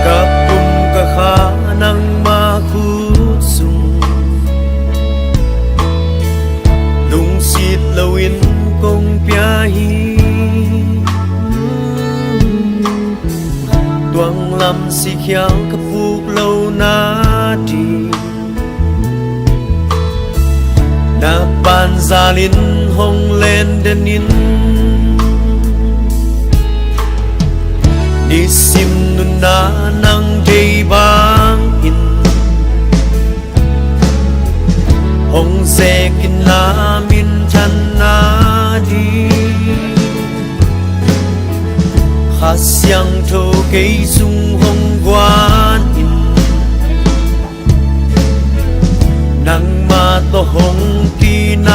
Ka pum ka kha nangmah khut sung, lungsit loin kong pia hi. Tuanglam sikhial ka puk lohna ding, na banzalin hong lenden in. Nisim nunah nang deih bangin hong zekin na minthanna ding, Kha Siangtho kei sung hong guan in, nangmah tawh hong